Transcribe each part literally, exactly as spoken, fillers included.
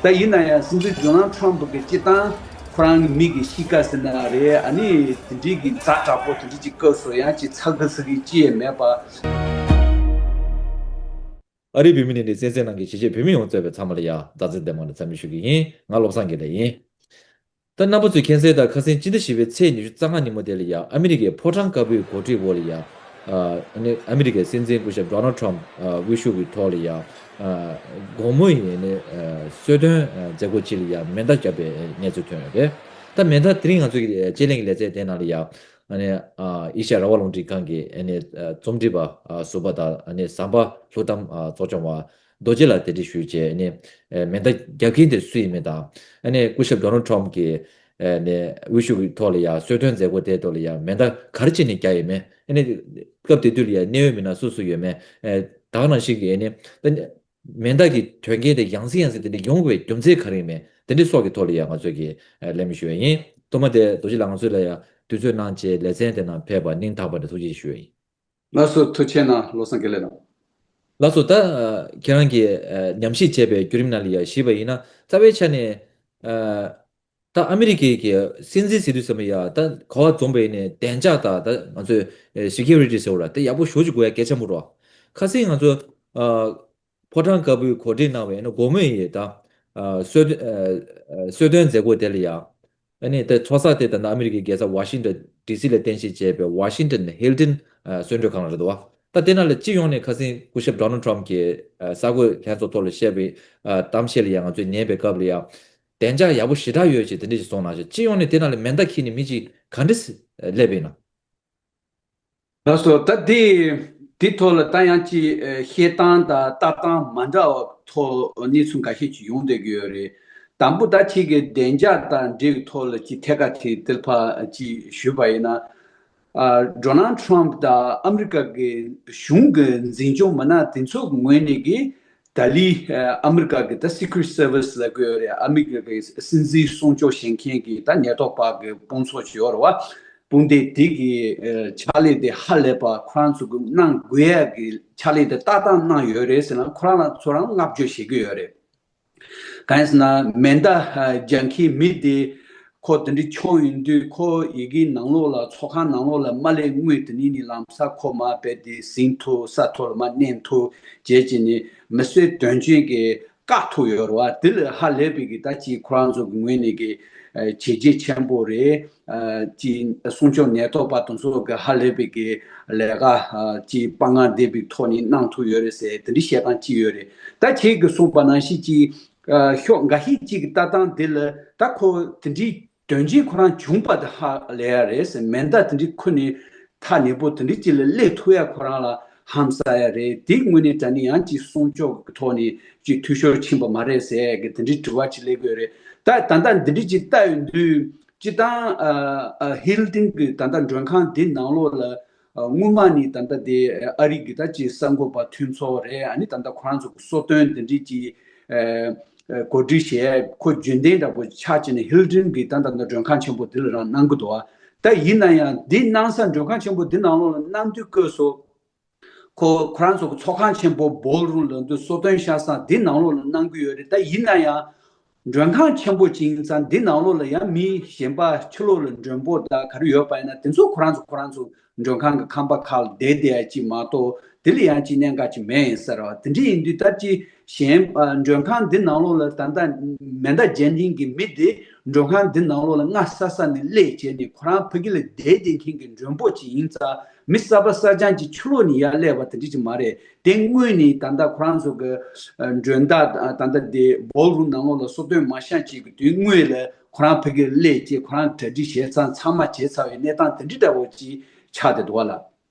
ད་ཡིན་ན་ཡང་སྲིད་འཛིན་ཌོ་ནལ་ཊམ་གྱི་སྤྱི་བཏང་ཁོ་རང་མི་གི་གཤིས་ཀ་ཟེར་ན་རེད། ཨ་ནི་དེ་འདྲའི་གི་ཛ་དྲག་པོ་དེ་འདྲའི་གི་སྐབས་སུ་ཡང་ཅིག་ཚ་གི་ཚ་གི་ཅི་ཡང་མེད་པ། ཨ་རིའི་བོད་མི་ནས་ནི་གསན་གཟིགས་གནང་མཁན་གཞིས་བྱེས་བོད་མི་ཡོངས་གཙོས་པའི་ཚང་མ་ལ་ཡ་མཛའ་བརྩེ་ལྡན་པ་ནས་འཚམས་འདྲི་ཞུ་གི་ཡིན། ང་བློ་བཟང་དགེ་ལེགས་ཡིན། ད་རྣམ་པ་ཚོས་མཁྱེན་གསལ་ལྟར་ཁ་སང་སྤྱི་ཟླ་བཞི་པའི་ཚེས་ཉི་ཤུ་རྩ་ལྔ་ཉིན་མོ་དེ་ལ་ཡ་ཨ་མི་རི་ཀའི་ཕོ་བྲང་དཀར་པོའི་གོ་སྒྲིག་འོག་ལ་ཡ། ཨ་ནི་ཨ་མི་རི་ཀའི་སྲིད་འཛིན་སྐུ་ཞབས་ཌོ་ནལ་ཊམ་དབུ་བཞུགས་ཀྱི་ཐོག་ལ་ཡ། དགོང་མོ་ཡིན་ནི་གསོལ་སྟོན་མཛད་སྒོ་གཅིག་ལ་ཡ་མེ་མདའ་བརྒྱབ་པའི་གནས་ཚུལ་ཐོན་ཡོད་རེད། ད་མེ་མདའ་དེ་རིང་ང་ཚོའི་དཔྱད་གླེང་གི་ལེ་ཚན་དེ་ནང་ལ་ཡ། ཨ་ནི་ཨེ་ཤ་ཡ་རང་དབང་རླུང་འཕྲིན་ཁང་གི་ཨ་ནི་རྩོམ་སྒྲིག་པ་ཟུར་པ་དང་ཨ་ནི་ཟམ་པ་ལྷུག་གཏམ་ཚོགས་ཆུང་བ་རྡོ་རྗེ་ལགས་དེ་འདྲ་ཞུས་བྱས་ནས་མེ་མདའ་རྒྱག་མཁན་དེ་སུ་ཡིན་མིན་དང་། ཨ་ནི་སྐུ་ཞབས་ཌོ་ནལ་ཊམ་གྱི་ཨ་ནི་དབུ་བཞུགས་ཀྱི་ཐོག་ལ་ཡང་གསོལ་སྟོན་མཛད་སྒོ་དེའི་ཐོག་ལ་ཡང་མེ་མདའ་ག་རེ་བྱས་ནས་རྒྱག་ཡོད་མེད། ཨ་ནི་སྐབས་དེ་དུས་ལ་ཡང་གནད་ཡོད་མི་སྣ་སུ་སུ་ཡོད་མེད། ཨ་ད་ག་ནང་བཞིན་གྱི་ཨ་ནི་ད་མེ་མདའ་གི་དོན་རྐྱེན་དེ་ཡང་སེ་ཡང་སེ་དེ་འདྲ་ཡོང་དགོས་པའི་རྒྱུ་མཚན་ག་རེ་ཡིན་མེད་དེ་འདྲ་སོགས་ཀྱི་ཐོག་ལ་ཡང་ང་ཚོས་ཀྱི་ཨ་གླེང་མོལ་ཞུ་ཡ་ཡིན། ཐོག་མ་དེ་རྡོ་རྗེ་ལགས་ང་ཚོ་ལ་ཡང་དུས་ཚོད་གནང་བྱས་ལེ་ཚན་དེ་ནང་ཕེབས་པར་སྙིང་ཐག་པ་ནས་ཐུགས་རྗེ་ཆེ་ཞུ་ཡ་ཡིན། ལགས་སོ། ཐུགས་རྗེ་གནང་། བློ་བཟང་དགེ་ལེགས་ལགས། ལགས་སོ། ད་ཨ་ཁྱེད་རང་གིས་ཨ་ཉམས་ཞིབ་བྱས་པའི་བརྒྱུད་རིམ་ནང་ལ་ཡ་ཞུས་པ་ཡིན་ན་རྩ་བའི་ཆ་ནས་ཨ་ད་ཨ་མི་རི་ཀའི་གི་སྲིད་འཛིན་ཟེར་དུས་ཙམ་པ་ཡ་ད་གོ་བ་རྩོམ་པ་ཡིན་ནའི་བདེ་འཇགས་དང་ད་ང་ཚོས་ཨ་སི་ཁིའུ་རི་ཊི་ཟེར་བ་ལ་ད་ཡག་པོ་ཞེ་པོ་ཅིག་དགོས་ཡ་གལ་ཆེན་པོ་རེད། ཁ་སང་ང་ཚོ་ཨ་ཕོ་བྲང་དཀར་པོའི་གོ་སྒྲིག་གནང་བའི་ཨ་ནི་དགོང་མོ་ཡི་ད་ཨ་གསོལ་ཨ་གསོལ་སྟོན་མཛད་སྒོ་དེ་ལ་ཡ། ཨ་ནི་ད་ཚོགས་ས་དེ་ད་ལྟ་ཨ་མི་རི་ཀའི་རྒྱལ་ས་ཝ་ཤིང་ཊོན་ཌི་སི་ལ་རྟེན་གཞི་བྱས་པའི་ཝ་ཤིང་ཊོན་ཧིལ་ཊོན་ཨ་གསོལ་མགྲོན་ཁང་རེད་འདུག་བ། ད་དེ་ནང་ལ་སྤྱི་ཡོངས་ནས་ཁ་སང་སྐུ་ཞབས་ཌོ་ནལ་ཊམ་གྱིས་ཨ་གསར་འགོད་ལྷན་ཚོགས་ཐོག་ལ་བཤད་པའི་ཨ་གཏམ་བཤད་ལ་ཡང་ང་ཚོས་ཉན་པའི་སྐབས་ལ་ཡང་བདེ་འཇགས་ཡག་པོ་ཞེ་དྲག་ཡོད་ཅེས་དེ་འདྲ་ཞིག་གསུངས་གནང་ཞིང་། སྤྱི་ཡོངས་ནས་དེ་ནང་ལ་མེ་མདའ་འཁྱེར་ནས་མི་གཅིག་ག་འདྲ་སླེབས་ཡིན་ན། ལགས་སོ། ད་དེ་དེ་ཐོག་ལ་ད་ཡང་ཅིག་ཨ་བཤད་སྟངས་དང་ལྟ་སྟངས་མ་འདྲ་བ་ཐོག་གནས་ཚུལ་འགའ་ཤས་ཅིག་ཡོང་བསྡད་ཀྱི་ཡོད་རེད། དང་པོ་ད་ཁྱེད་ཀྱིས་བདེ་འཇགས་དང་འབྲེལ་བའི་ཐོག་ལ་ཅིག་ཐད་ཀར་དེ་དེ་ཕར་ཅིག་ཞུས་པ་ཡིན་ན། ཨ་ཌོ་ནལ་ཊམ་དང་ཨ་མི་རི་ཀ་གི་གཞུང་གི་འཛིན་སྐྱོང་མི་སྣ་དེ་ཚོ་གི་ངོས་ནས་ཀྱི་ད་ལི་ཨ་མི་རི་ཀ་གི་ད་སི་ཀི་རེཊ་སར་ཝི་སི་ལབ་ཀྱི་ཡོད་རེད། ཨ་མི་རི་ཀ་གི་སྲིད་འཛིན་སྲུང་སྐྱོབ་བྱེད་མཁན་གྱི་ད་ཉེན་རྟོག་པ་གི་དཔུང་ཚོགས་ཅིག་ཡོད་རེད་བ། དཔུང་སྡེ་དེ་གི་ཨ་ཕྱག་ལས་དེ་ཧ་ལས་པ་ཁོ་རང་ཚོ་གི་གནང་དགོས་ཡ་གི་ཕྱག་ལས་དེ་ཏག་ཏག་གནང་ཡོད་རེད་ཟེར་ན་ཁོ་རང་ཚོ་རང་བསྔགས་བརྗོད་བྱེད་ཀྱི་ཡོད་རེད། གང་ཡིན་ཟེར་ན་མེ་མདའ་ཨ་རྒྱག་མཁན་མི་དེ་ཁོ་དེ་འདྲ་མཆོངས་ཡོང་དུས་ཁོ་ཡི་གེའི་ནང་ལོགས་ལ་ཚོགས་ཁང་ནང་ལོགས་ལ་མ་སླེབས་སྔོན་དེ་ནས་ནི་ལམ་སང་ཁོ་མར་རྦད་དེ་ཟིང་ཐུབ་ས་ཐོག་ལ་མར་མནན་ཐུབ་བྱས་བྱས་ནས་མི་གསོད་དོན་རྐྱེན་གྱི་བཀག་ཐུབ་ཡོད་རེད་བ། དེ་ལ་ཧ་ལས་པའི་གི་ད་ཅིག་ཁོ་རང་ཚོ་གི་ངོས་ནས་གི་ཨ་བྱས་རྗེས་ཆེན་པོ་རེད། ཨ་ཅིག་སྲུང་སྐྱོབ་ཉེན་རྟོག་པ་དེ་ཚོ་གི་ཧ་ལས་པའི་གི་ལས་ཀ་ཨ་ཅིག་དཔའ་ངར་ལྡན་པའི་ཐོག་ནས་གནང་ཐུབ་ཡོད་རེད་ཟེར་དེ་འདྲའི་བཤད་སྟངས་ཅིག་ཡོད་རེད། ད་ཁྱེད་ཀྱིས་གསུངས་པ་ནང་བཞིན་ཅིག་ཨ་ཤོག་འགའ་ཤས་ཅིག་གི་ལྟ་སྟངས་དེ་ལ་ད་ཁོ་དེ་འདྲའི་དོན་རྐྱེན་ཁོ་རང་བྱུང་པ་དེ་ཧ་ལས་ཡ་རེད་ཟེར། མེ་མདའ་དེ་འདྲའི་ཁུར་ནས་ཐག་ཉེ་པོ་དེ་འདྲའི་ཅིག་ལ་སླེབས་ཐུབ་ཡ་ཁོ་རང་ལ་ཧམ་ཟ་ཡ་རེད། དེའི་ངོས་ནས་དྲ་ནས་ཡང་ཅིག་སྲུང་སྐྱོབ་ཀྱི་ཐོག་ནས་ཅིག་འཐུས་ཤོར་ཕྱིན་པ་མ་རེད་ཟེར་གི་དེ་འདྲའི་དྲི་བ་ཅིག་སླེབས་ཀྱི་ཡོད་རེད། ད་ད་ལྟ་འདི་འདྲའི་ཅིག་ལྟ་ཡོང་དུས་སྤྱི་བཏང་ཨ་ཨ་ཧིལ་ཊོན་གྱི་ད་ལྟ་མགྲོན་ཁང་འདི་ནང་ལོགས་ལ་ཨ་སྔོན་མ་ནས་ད་ལྟ་དེ་ཨ་རི་གི་ད་ཅིག་གསར་འགོད་པ་མཐུན་ཚོགས་རེད། ཨ་ནི་ད་ལྟ་ཁོ་རང་ཚོ་གི་གསོལ་སྟོན་འདི་འདྲའི་ཅིག་ཨ་ཨ་གོ་སྒྲིག་བྱས་ཁོ་རྒྱུན་ལྡན་འདྲ་པོ་ཆགས་བྱས་ནས་ཧིལ་ཊོན་གྱི་ད་ད་ལྟ་མགྲོན་ཁང་ཆེན་པོ་འདི་ལ་རང་གནང་གི་འདུག་ཨ། ད་ཡིན་ན་ཡང་འདི་གནང་ས་མགྲོན་ཁང་ཆེན་པོ་འདི་ནང་ལོགས་ལ་གནང་དུས་སྐབས་སུ། ཁོ་ཁོ་རང་ཚོ་གི་ཚོགས་ཁང་ཆེན་པོ་བོལ་རུམ་ལབ་འདུག་གསོལ་སྟོན་བཤམས་ས་འདི་ནང་ལོགས་ལ་གནང་གི་ཡོད་རེད། ད་ཡིན་ན་ཡང་མགྲོན་ཁང་ཆེན་པོ་ཅིག་ཡིན་ཙང་འདི་ནང་ལོགས་ལ་ཡང་མི་གཞན་པ་ཕྱི་ལོགས་ལ་མགྲོན་པོ་དང་ག་རེ་ཡོད་པ་ཡིན་ན་དེ་ཚོ་ཁོ་རང་ཚོ་ཁོ་རང་ཚོ་མགྲོན་ཁང་གི་ཁང་པ་ཁག་ལ་བསྡད་བསྡད་ཡ་ཅིག་མ་གཏོགས་དེ་ལ་ཡང་ཅིག་གནད་འགག་ཅིག་མེད་ཡིན་ས་རེད་བ། དེ་འདྲ་ཡིན་དུས་ད་ཅིག་གཞན་ཨ་མགྲོན་ཁང་འདི་ནང་ལོགས་ལ་ད་ལྟ་མེ་མདའ་རྒྱག་མཁན་གྱི་མི་དེ་མགྲོན་ཁང་འདི་ནང་ལོགས་ལ་སྔ་ས་ས་ནས་སླེབས་བྱས་ནས་ཁོ་རང་ཕ་གི་ལ་བསྡད་བསྡད་མཁན་གྱི་མགྲོན་པོ་ཅིག་ཡིན་ཙང་། མི་གསར་པ་གསར་རྐྱང་གཅིག་ཕྱི་ལོགས་ནས་ཡར་སླེབས་པ་དེ་འདྲ་ཅིག་མ་རེད། དེ་སྔོན་ནས་ད་ལྟ་ཁོ་རང་ཚོ་གི་ཨ་མགྲོན་བདག་ད་ལྟ་དེ་བོལ་རུམ་ནང་ལོགས་ལ་གསོལ་སྟོན་མ་བཤམས་ཅིག་གི་དུས་སྔོན་ལ་ཁོ་རང་ཕ་གིར་སླེབས་རྗེས་ཁོ་རང་གྲ་སྒྲིག་བྱས་ཚར་ཚང་མ་བྱས་ཚར་བའི་གནས་སྟངས་དེ་འདྲ་འདྲ་བོ་ཅིག་ཆགས་བསྡད་འདུག་བ་ལ།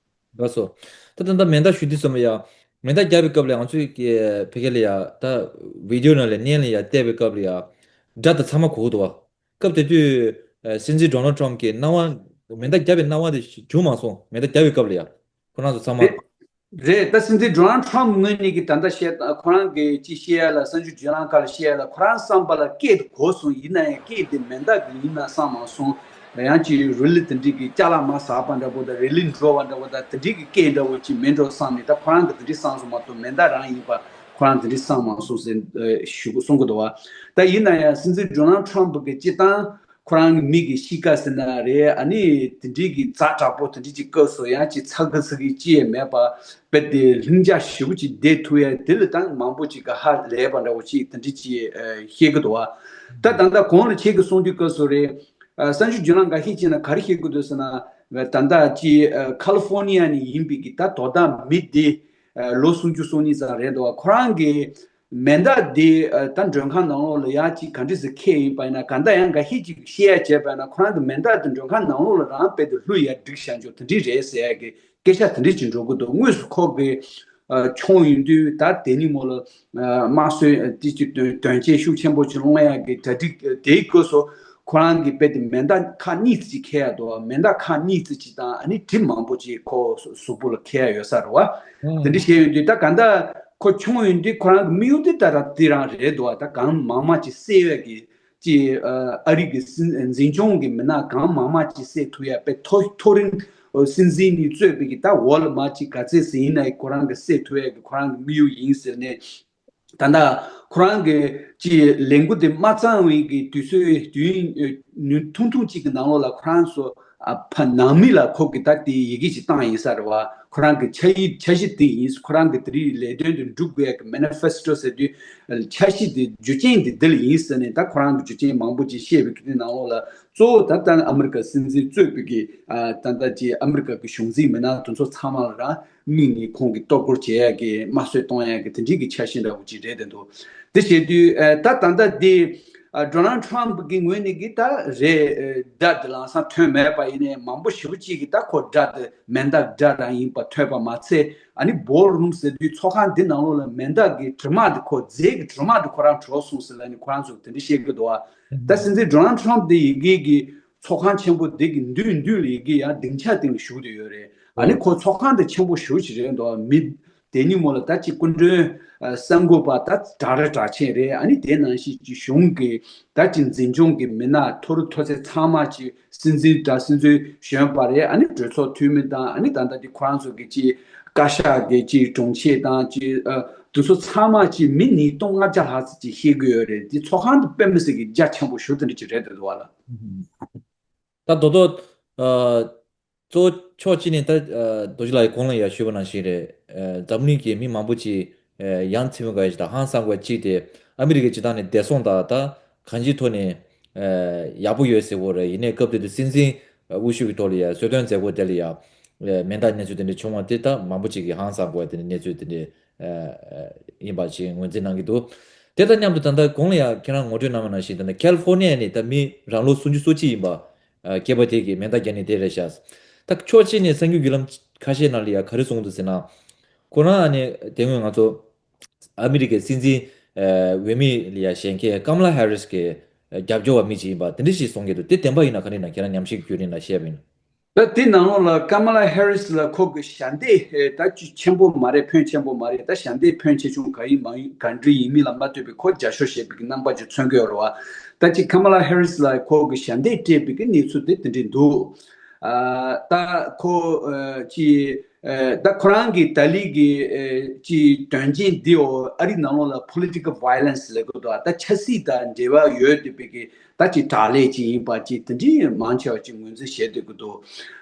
ལགས་སོ། ད་ད་ལྟ་མེ་མདའ་ཞུ་དུས་ཙམ་ལ་ཡ། མེ་མདའ་བརྒྱབ་པའི་སྐབས་ལ་ང་ཚོས་ཀྱི་ཕ་གི་ལ་ཡ་ད་བི་ཌིའོ་ནང་ལ་བརྙན་ལ་ཡ་བལྟས་པའི་སྐབས་ལ་ཡ། དགྲ་དང་ཚང་མ་གོ་གི་འདུག་བ། སྐབས་དེ་དུས་ཨ་སྲིད་འཛིན་ཌོ་ནལ་ཊམ་གྱི་སྣང་བ། མེ་མདའ་བརྒྱབ་པའི་སྣང་བ་དེ་བྱུང་མ་སོང་། མེ་མདའ་བརྒྱབ་པའི་སྐབས་ལ་ཡ། ཁོ་རང་ཚོ་ཚང་མ། རེད། རེད། ད་སྲིད་འཛིན་ཌོ་ནལ་ཊམ་ངོས་ནས་ཀྱི་ད་ལྟ་བཤད་ཁོ་རང་གི་ཅི་བཤད་ཡ་ལ་གསར་འགྱུར་བརྗོད་ལམ་ཁག་ལ་བཤད་ཡ་ལ་ཁོ་རང་བསམ་པ་ལ་སྐད་དེ་གོ་སོང་། ཡིན་ན་ཡང་སྐད་དེ་མེ་མདའ་གི་ཡིན་ན་བསམ་མ་སོང་། ཡང་ཅིག་རི་ལི་དེ་འདྲའི་གི་ཅ་ལག་མར་ཟགས་པ་འདྲ་པོ་དང་རི་ལི་འགྲོ་བ་འདྲ་པོ་དང་དེ་འདྲའི་གི་སྐད་འདྲ་པོ་ཅིག་མིན་འགྲོ་བསམ་ནས། ད་ཁོ་རང་གི་དེ་འདྲའི་བསམ་སོང་མ་གཏོགས་མེ་མདའ་རང་ཡིན་པ་ ཁོ་རང་དེ་འདྲའི་བསམ་མ་སོང་ཟེར་ཞུ་གསུང་གི་འདུག་བ། ད་ཡིན་ན་ཡང་སྲིད་འཛིན་ཌོ་ནལ་ཊམ་ཕུ་གི་སྤྱི་བཏང་ཁོ་རང་གི་མི་གི་གཤིས་ཀ་ཟེར་ན་རེད། ཨ་ནི་དེ་འདྲའི་གི་ཛ་དྲག་པོ་དེ་འདྲའི་ཅིག་སྐབས་སུ་ཡང་ཅིག་ཚ་གི་ཚ་གི་ཅི་ཡང་མེད་པ། དཔེ་དེ་ལྷིང་འཇགས་ཞེ་པོ་ཅིག་བསྡད་ཐུབ་ཡ་དེ་ལ་ད་མང་པོ་ཅིག་ག་ཧ་ལས་པ་འདྲ་བོ་ཅིག་དེ་འདྲ་ཅིག་ཨ་བཤད་ཀྱི་འདུག་བ། ད་ད་ལྟ་གོང་ལ་ཁྱེད་ཀྱིས་གསུང་དུས་སྐབས་སུ་རེད། ཨ་གསར་འགྱུར་བརྒྱུད་ལམ་འགའ་ཤས་ཅིག་ན་ག་རེ་བཤད་ཀྱི་འདུག་ཟེར་ན། ད་ལྟ་ཅིག་ཨ་ཁ་ལི་ཧྥོར་ནི་ཡ་ནས་ཡིན་པའི་གི་ད་དོ་བདག་མི་དེ་ཨ་ལོ་སུམ་ཅུ་སོ་གཉིས་ཙམ་རེད་འདུག་བ། ཁོ་རང་གི་མེ་མདའ་དེ་ཨ་ད་མགྲོན་ཁང་ནང་ལོགས་ལ་ཡ་ཅིག་ག་འདྲ་ཟེར་ཁྱེར་ཡིན་པ་ཡིན་ན། ག་ད་ཡང་འགའ་ཤས་ཅིག་བཤད་ཡ་བྱས་པ་ཡིན་ན། ཁོ་རང་གི་མེ་མདའ་དེ་མགྲོན་ཁང་ནང་ལོགས་ལ་རང་དཔེ་དེ་བླུགས་ཡ་སྒྲིག་བཞག་འཇོག་དེ་འདྲ་རེད་ཟེར་ཡ་གི་སྐད་ཆ་དེ་འདྲ་ཅིག་འགྲོ་གི་འདུག་དངོས་སུ་ཁོ་གི་ཨ་ཆུང་ཡིན་དུས་ད་དེ་ནི་མོ་ལ་ཨ་དམར་གསོད་དེ་ཅིག་དོན་དོན་རྐྱེན་ཤུགས་ཆེན་པོ་ཅིག་སློང་ཡ་གི་གྲ་སྒྲིག་དེའི་སྐབས་སུ་ཁོ་རང་གི་དཔེ་དེ་མེ་མདའ་ཁག་གཉིས་ཙམ་ཅིག་འཁྱེར་ཡ་འདུག་མེ་མདའ་ཁག་གཉིས་ཙམ་ཅིག་དང་ཨ་ནི་གྲི་མང་པོ་ཅིག་ཁོ་གཟུགས་པོ་ལ་འཁྱེར་ཡ་ཡོད་ས་རེད་བ། དེ་འདྲ་བཤད་ཡོང་དུས་ད་ག་ད་ཁོ་ཆུང་ཡིན་དུས་ཁོ་རང་གི་དམིགས་ཡུལ་དེ་ད་ར་དེ་རང་རེད་འདུག་བ། ད་གང་མང་མང་ཅིག་བསད་ཡ་གི་ཅིག་ཨ་རི་གི་སྲིད་འཛིན་སྐྱོང་གི་མི་སྣ་གང་མང་མང་ཅིག་བསད་ཐུབ་ཡ་དཔེ་མཐོ་མཐོ་རིམ་སྲིད་འཛིན་ནས་གཙོས་པའི་གི་ད་འོག་ལ་མ་ཅིག་ག་ཚད་ཟིན་ཡིན་ན་ཁོ་རང་གི་བསད་ཐུབ་ཡ་གི་ཁོ་རང་གི་དམིགས་ཡུལ་ཡིན་ཟེར་ནས། ད་ལྟ་ཁོ་རང་གི་ཅིག་ལས་འགུལ་དེ་མ་ཚང་བའི་གི་དུས་ཚོད་དུས་ཡུན་ཐུང་ཐུང་ཅིག་གི་ནང་ལོགས་ལ་ཁོ་རང་ཚོ་ཨ་ཕ་ནང་མི་ལ་ཁོ་གི་ད་དེ་ཡི་གེ་ཅིག་བཏང་ཡིན་ས་རེད་བ། ཁོ་རང་གི་འཆར་གཞི་འཆར་གཞི་དེ་ཡིན། ཁོ་རང་གི་དེ་རིང་ལས་དོན་དེ་འགྲུབ་དགོས་ཡ་གི་མེ་ནི་ཕེ་སི་ཊོ་ཟེར་དུས་འཆར་གཞི་དེ་རྒྱུ་རྐྱེན་དེ་འདི་ལ་ཡིན་ཟེར་ནས་ད་ཁོ་རང་གི་རྒྱུ་རྐྱེན་མང་པོ་ཅིག་བཤད་པའི་དེ་ནང་ལོགས་ལ་གཙོ་བོ་ད་ལྟ་ཨ་མི་རི་ཀ་སྲིད་འཛིན་གཙོས་པའི་གི་ཨ་ད་ལྟ་ཅིག་ཨ་མི་རི་ཀ་གི་གཞུང་འཛིན་མི་སྣ་དེ་ཚོ་ཚང་མ་ལ་རང་དམིགས་ནས་ཁོང་གིས་གཏོར་རྒོལ་བྱེད་ཡ་གི་དམར་གསོད་གཏོང་ཡ་གི་དེ་འདྲའི་གི་འཆར་གཞི་འདྲ་བོ་ཅིག་རེད་དེ་འདུག་དེ་བྱེད་དུས་ཨ་ད་ད་ལྟ་དེ་ཨ་ཌོ་ནལ་ཊམ་ཕུ་གི་ངོས་ནས་གི་ད་རེད། ཨ་དགྲ་དེ་ལམ་སང་ཐོན་མེད་པ་ཡིན་ནའི་མང་པོ་ཞེ་པོ་ཅིག་གིས་ད་ཁོ་དགྲ་དེ་མེ་མདའ་དགྲ་རང་ཡིན་པ་ཐོས་པ་མ་ཚད། ཨ་ནི་བྷོལ་རུམ་ཟེར་དུས་ཚོགས་ཁང་འདི་ནང་ལོགས་ལ་མེ་མདའ་གི་དྲི་མ་དེ་ཁོ་རྫས་ཀྱི་དྲི་མ་དེ་ཁོ་རང་བྲོ་སོང་ཟེར་ལབ་ནས་ཁོ་རང་ཚོ་དེ་འདྲ་བཤད་ཀྱི་འདུག་ཨ། ད་སྲིད་འཛིན་ཌོ་ནལ་ཊམ་ཕུ་དེ་ཡི་གེ་གི་ཚོགས་ཁང་ཆེན་པོ་དེ་གི་མདུན་མདུན་ལ་ཡི་གེ་ཡང་སྡིངས་ཆ་སྟེང་ལ་བཞུགས་བསྡད་ཡོད་རེད། ཨ་ནི་ཁོ་ཚོགས་ཁང་དེ་ཆེན་པོ་ཞེ་པོ་ཅིག་རེད་འདུག་མི་དེ་ཉིན་མོ་ལ་ད་ཅིག་སྐུ་མགྲོན་ཨ་གསར་འགོད་པ་ད་དྲག་ར་དྲག་ཆེན་རེད། ཨ་ནི་དེ་ནང་བཞིན་ཅིག་གཞུང་གི་ད་ཅིག་འཛིན་སྐྱོང་གི་མི་སྣ་མཐོ་རུ་མཐོ་ཚད་ཚང་མ་ཅིག་སྲིད་འཛིན་དང་སྲིད་འཛིན་གཞོན་པ་རེད། ཨ་ནི་གྲོས་ཚོགས་འཐུས་མི་དང་ཨ་ནི་ད་ལྟ་དེ་ཁོ་རང་ཚོ་གི་ཅིག་བཀའ་ཤག་གི་ཅིག་དྲུང་ཆེ་དང་ཅིག་ཨ་དེ་ཚོ་ཚང་མ་ཅིག་མི་ཉིས་སྟོང་ལྔ་བརྒྱ་ལྷག་ཙམ་ཅིག་བཤད་གི་ཡོད་རེད། དེ་ཚོགས་ཁང་དུ་དཔེ་མི་སྲིད་གི་རྒྱ་ཆེན་པོ་ཞེ་པོ་དེ་འདྲ་ཅིག་རེད་འདུག་བ་ལ། ད་རྡོག་རྡོག་ཨ་གཙོ་བོ་ཕྱོགས་གཅིག་ནས་ད་ཨ་རྡོ་རྗེ་ལགས་ཀྱིས་གོང་ལ་ཡང་ཞུས་པ་ནང་བཞིན་རེད། ཨ་འཛམ་གླིང་གི་མི་མང་པོ་ཅིག་ཨ་ཡ་མཚན་པོ་འགའ་ཞིག་དང་ཧང་སང་དགོས་གཅིག་དེ་ཨ་མི་རི་ཀའི་སྤྱི་བཏང་ནས་བདེ་སྲུང་དང་ད་གང་ཅིའི་ཐོག་ནས་ཨ་ཡག་པོ་ཡོད་ཟེར་བོ་རེད། ཡིན་ནའི་སྐབས་དེ་དུས་སྲིད་འཛིན་ཨ་དབུ་བཞུགས་ཀྱི་ཐོག་ལ་ཡང་གསོལ་སྟོན་མཛད་སྒོ་དེ་ལ་ཡང་ཨ་མེ་མདའ་གནས་ཚུལ་དེ་འདྲ་བྱུང་བ་དེ་ད་མང་པོ་ཅིག་གིས་ཧང་སང་དགོས་དེ་འདྲ་གནས་ཚུལ་དེ་འདྲ་ཨ་ཡིན་པ་ཅིག་ངོས་འཛིན་གནང་གི་འདུག་དེ་དང་མཉམ་དུ་ད་ལྟ་གོང་ལ་ཡང་ཁྱེད་རང་ངོ་སྤྲོད་གནང་བ་ནང་བཞིན་ད་ལྟ་ཁལ་ཧྥོར་ནི་ཡ་ནས་ད་མི་རང་ལོ་སུམ་ཅུ་སོ་གཅིག་ཡིན་པ། ཨ་སྐྱེས་པ་དེ་གིས་མེ་མདའ་བརྒྱབ་ནས་དེ་རེད་ཤག་ད་ཕྱོགས་གཅིག་ནས་གསར་འགྱུར་བརྒྱུད་ལམ་ཁ་ཤས་ནང་ལ་ཡང་ག་རེ་གསུངས་འདུག་ཟེར་ན། ཁོ་རང་ཨ་ནི་དེ་སྔོན་ང་ཚོ་ཨ་མི་རི་ཀའི་སྲིད་འཛིན་ཨ་འོས་མི་ལ་ཡང་བཞེངས་མཁན་ཀམ་ལ་ཧེ་རིས་ཀྱི་ཨ་རྒྱབ་སྐྱོར་བ་མི་ཅིག་ཡིན་པ་དེ་འདྲ་ཞིག་གསུང་གི་འདུག་དེ་བདེན་པ་ཡིན་ན་ག་རེ་ཡིན་ན་ཁྱེད་རང་ཉམས་ཞིབ་བརྒྱུད་རིམ་ལ་བཤད་པ་ཡིན་ན། ད་དེ་ནང་ལོགས་ལ་ཀམ་ལ་ཧེ་རིས་ལ་ཁོ་གི་ཞབས་འདེགས་ཨེ་ད་ཅིག་ཆེན་པོ་མ་རེད། ཕོན་ཆེན་པོ་མ་རེད། ད་ཞབས་འདེགས་ཕོན་ཆེ་ཆུང་ག་ཡིན་མ་ཡིན་ག་འདྲ་ཡིན་མིན་ལ་མ་ལྟོས་པའི་ཁོ་རྒྱབ་སྐྱོར་བྱེད་པའི་གི་རྣམ་པ་ཅིག་མཚོན་གྱི་ཡོད་རེད་བ། ད་ཅིག་ཀམ་ལ་ཧེ་རིས་ལ་ཁོ་གི་ཞབས་འདེགས་སྤྲད་པའི་གི་གནས་ཚུལ་དེ་དེ་འདྲ་འདུག་ཨ་ད་ཁོ་ཨ་ཅིག་ཨ་ད་ཁོ་རང་གི་ད་ལི་གི་ཨ་ཅིག་དོན་རྐྱེན་འདི་འོ་ཨ་རི་ནང་ལོགས་ལ་པོ་ལི་ཊི་ཀལ་ཝའི་ལེན་སི་ལབ་གི་འདུག་ད་ཆབ་སྲིད་དང་འབྲེལ་བ་ཡོད་བསྡད་པའི་གི་ད་ཅིག་དྲག་ལས་ཅིག་ཡིན་པ་ཅིག་དེ་འདྲའི་མང་ཆེ་བ་ཅིག་ངོས་འཛིན་བྱེད་སྡོད་ཀྱི་འདུག་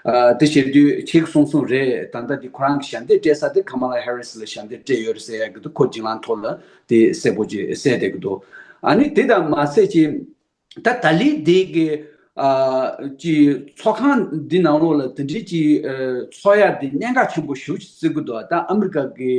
ཨ་དེ་བྱེད་དུས་ཁྱེད་གསུང་གསུང་རེད། ད་ལྟ་འདི་ཁོ་རང་གི་ཞབས་འདེགས་སྤྲད་ས་དེ་ཀ་མ་ལ་ཧེ་རི་སི་ལ་ཞབས་འདེགས་སྤྲད་ཡོད་རེད་ཟེར་ཡ་གི་འདུག་ཁོ་བརྒྱུད་ལམ་ཐོག་ལ་དེ་གསལ་པོ་ཅིག་གསལ་བསྡད་ཀྱི་འདུག་ཨ་ནི་དེ་དང་མ་ཟད་ཅིག་ད་ད་ལི་དེ་གི་ཨ་ཅིག་ཚོགས་ཁང་འདི་ནང་ལོགས་ལ་དེ་འདྲའི་ཅིག་ཨ་ཚོགས་ཡ་དེ་གནད་འགག་ཆེན་པོ་ཞེ་པོ་ཅིག་བརྩི་གི་འདུག་ད་ཨ་མི་རི་ཀ་གི་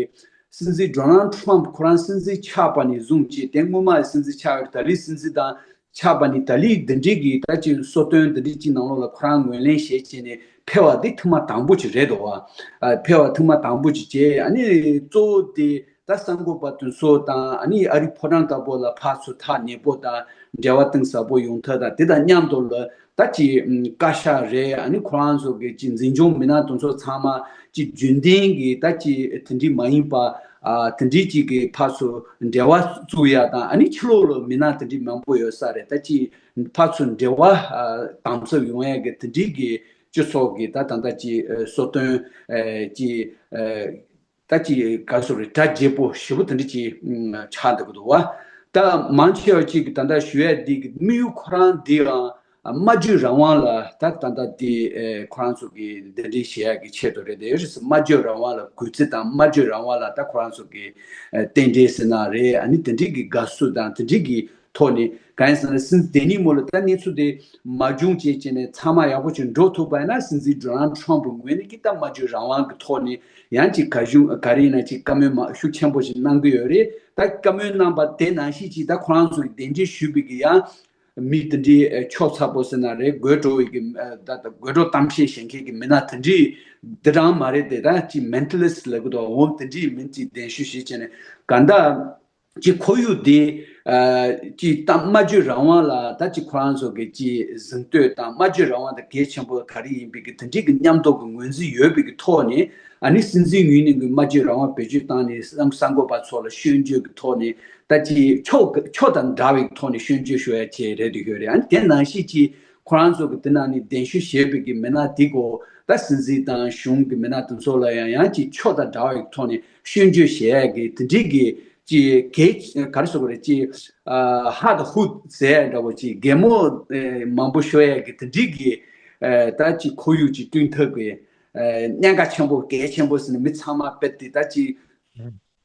སྲིད་འཛིན་ཌོ་ནལ་ཊམ་ཁོ་རང་སྲིད་འཛིན་ཆགས་པ་ནས་བཟུང་ཅིག་དེ་སྔོན་མ་སྲིད་འཛིན་ཆགས་ཡོད་ད་ལི་སྲིད་འཛིན་དང་། ཆགས་པ་ནི་ད་ལི་འདི་འདྲའི་གི་ད་ཅིག་གསོལ་སྟོན་འདི་འདྲའི་ཅིག་ནང་ལོགས་ལ་ཁོ་རང་ངོས་ལེན་བྱས་བྱས་ནས་ཕེབས་པ་འདི་ཐེངས་མ་དང་པོ་ཅིག་རེད་འདུག་བ། ཨ་ཕེབས་པ་ཐེངས་མ་དང་པོ་ཅིག་བྱས། ཨ་ནི་གཙོ་བོ་དེ་ད་གསར་འགོད་པ་དེ་ཚོ་དང་ཨ་ནི་ཨ་རི་ཕོ་བྲང་དཀར་པོ་ལ་ཕར་ཚུར་ཐག་ཉེ་པོ་དང་འབྲེལ་བ་གཏིང་ཟབ་པོ་ཡོང་ཐབས་དང་དེ་དང་མཉམ་དུ་ལ་ད་ཅིག་བཀའ་ཤག་རེད། ཨ་ནི་ཁོ་རང་ཚོ་གི་ཅིག་འཛིན་སྐྱོང་མི་སྣ་དེ་ཚོ་ཚང་མ་ཅིག་རྒྱུན་ལྡན་གི་ད་ཅིག་དེ་འདྲའི་མ་ཡིན་པ། ཨ་དེ་འདྲའི་ཅིག་གི་ཕར་ཚུར་འབྲེལ་བ་བཙུགས་ཡ་དང་ཨ་ནི་ཕྱི་ལོགས་ལ་མི་སྣ་དེ་འདྲའི་མང་པོ་ཡོད་ས་རེད། ད་ཅིག་ཕར་ཚུར་འབྲེལ་བ་ཨ་དམ་ཟབ་ཡོང་ཡ་གི་དེ་འདྲའི་གི་སྤྱི་ཚོགས་ཀྱི་ད་ད་ལྟ་ཅིག་ཨ་གསོལ་སྟོན་ཨ་ཅིག་ཨ་ ད་ཅི་ག་སོ་རེད། གྲ་རྒྱས་པོ་ཞེ་པོ་དེ་འདྲ་ཅིག་ཆགས་འདུག་གི་འདུག་བ། ད་མང་ཆེ་བ་ཅིག་གི་ད་ལྟ་ཞུ་ཡ་འདི་གི་དམིགས་ཡུལ་ཁོ་རང་འདི་ཡང་སྨྲ་བརྗོད་རང་དབང་ལ་ད་ད་ལྟ་དེ་ཁོ་རང་ཚོ་གི་གདན་འདྲེན་བྱེད་ཡ་གི་ཆེད་དུ་རེད། དེ་རེད། སྨྲ་བརྗོད་རང་དབང་ལ་གུས་བརྩི་དང་སྨྲ་བརྗོད་རང་དབང་ལ་ད་ཁོ་རང་ཚོ་གི་རྟེན་འབྲེལ་ཟེར་ན་རེད། ཨ་ནི་དེ་འདྲའི་གི་དགའ་བསུ་དང་དེ་འདྲའི་གི་ཐོག་ནས་གང་ཡིན་ཟེར་ན། སྲིད་འཛིན་ནི་མོ་ལ་ད་གནས་ཚུལ་དེ་མ་བྱུང་བྱས་བྱས་ནས་ཚང་མ་ཡག་པོ་ཅིག་འགྲོ་ཐུབ་པ་ཡིན་ན། སྲིད་འཛིན་ཌོ་ནལ་ཊམ་པ་ངོས་ནས་ཀྱི་ད་སྨྲ་བརྗོད་རང་དབང་གི་ཐོག་ནས་ཡང་ཅིག་ག་གཞུང་ག་རེ་ཡིན་ན་ཅིག་བཀའ་མོལ་མ་ཤུགས་ཆེན་པོ་ཞིག་གནང་གི་ཡོད་རེད། ད་བཀའ་མོལ་གནང་པ་དེ་ནང་བཞིན་ཅིག་ད་ཁོ་རང་ཚོ་གི་གདན་འདྲེན་ཞུས་པའི་གི་ཡང་མི་དེ་འདྲའི་ཆོ་ཚ་པོ་ཟེར་ན་རེད། དགོད་བྲོ་བའི་གི་ད་ད་དགོད་བྲོ་གཏམ་བཤད་བྱེད་མཁན་གི་མི་སྣ་དེ་འདྲའི་འདི་རང་མ་རེད་དེ། ད་ཅིག་མེན་ཊ་ལི་སི་ཊི་ལབ་གི་འདུག་འོ་དེ་འདྲའི་མི་ཅིག་གདན་ཞུ་བྱས་བྱས་ནས་ག་འདྲ། ཅིག་ཁོར་ཡུག་དེ་ཅིག་ད་སྨྲ་བརྗོད་རང་དབང་ལ་ད་ཅིག་ཁོ་རང་ཚོ་གི་ཅིག་གཟེངས་བསྟོད་དང་སྨྲ་བརྗོད་རང་དབང་དེ་གལ་ཆེན་པོ་ག་རེ་ཡིན་པའི་གི་དེ་འདྲའི་གི་མཉམ་དུ་གི་ངོས་འཛིན་ཡོད་པའི་གི་ཐོག་ནས། ཨ་ནི་སྲིད་འཛིན་ངོས་ནས་གི་སྨྲ་བརྗོད་རང་དབང་བེད་སྤྱོད་བཏང་ནས་གསར་འགོད་པ་ཚོ་ལ་སྐྱོན་བརྗོད་ཀྱི་ཐོག་ནས་ད་ཅིག་ཕྱོགས་ཕྱོགས་དང་འདྲ་བའི་ཐོག་ནས་སྐྱོན་བརྗོད་ཞུ་ཡ་བྱས་རེད་འདུག་ཡོད་རེད། ཨ་ནི་དེ་ནང་བཞིན་ཅིག་ཁོ་རང་ཚོ་གི་དེ་ནང་ནས་གདན་ཞུ་བྱས་པའི་གི་མི་སྣ་དེ་གོ། ད་སྲིད་འཛིན་དང་གཞུང་གི་མི་སྣ་དེ་ཚོ་ལ་ཡང་ཡང་ཅིག་ཕྱོགས་དང་འདྲ་བའི་ཐོག་ནས་སྐྱོན་བརྗོད་བྱེད་ཡ་གི་དེ་འདྲའི་གི་ཅིག་གལ་ག་རེ་ཟེར་དགོས་རེད། ཅིག་ཧ་དང་ཧུ་ཟེར་ཡ་འདྲ་བོ། ཅིག་གད་མོ་མང་པོ་ཤོར་ཡ་གི་དེ་འདྲའི་གི་ད་ཅིག་ཁོར་ཡུག་ཅིག་བསྐྲུན་ཐབས་གི་གནད་འགག་ཆེན་པོ་གལ་ཆེན་པོ་ཟེར་ནས་མི་ཚང་མ་དཔེ་དེ་ད་ཅིག་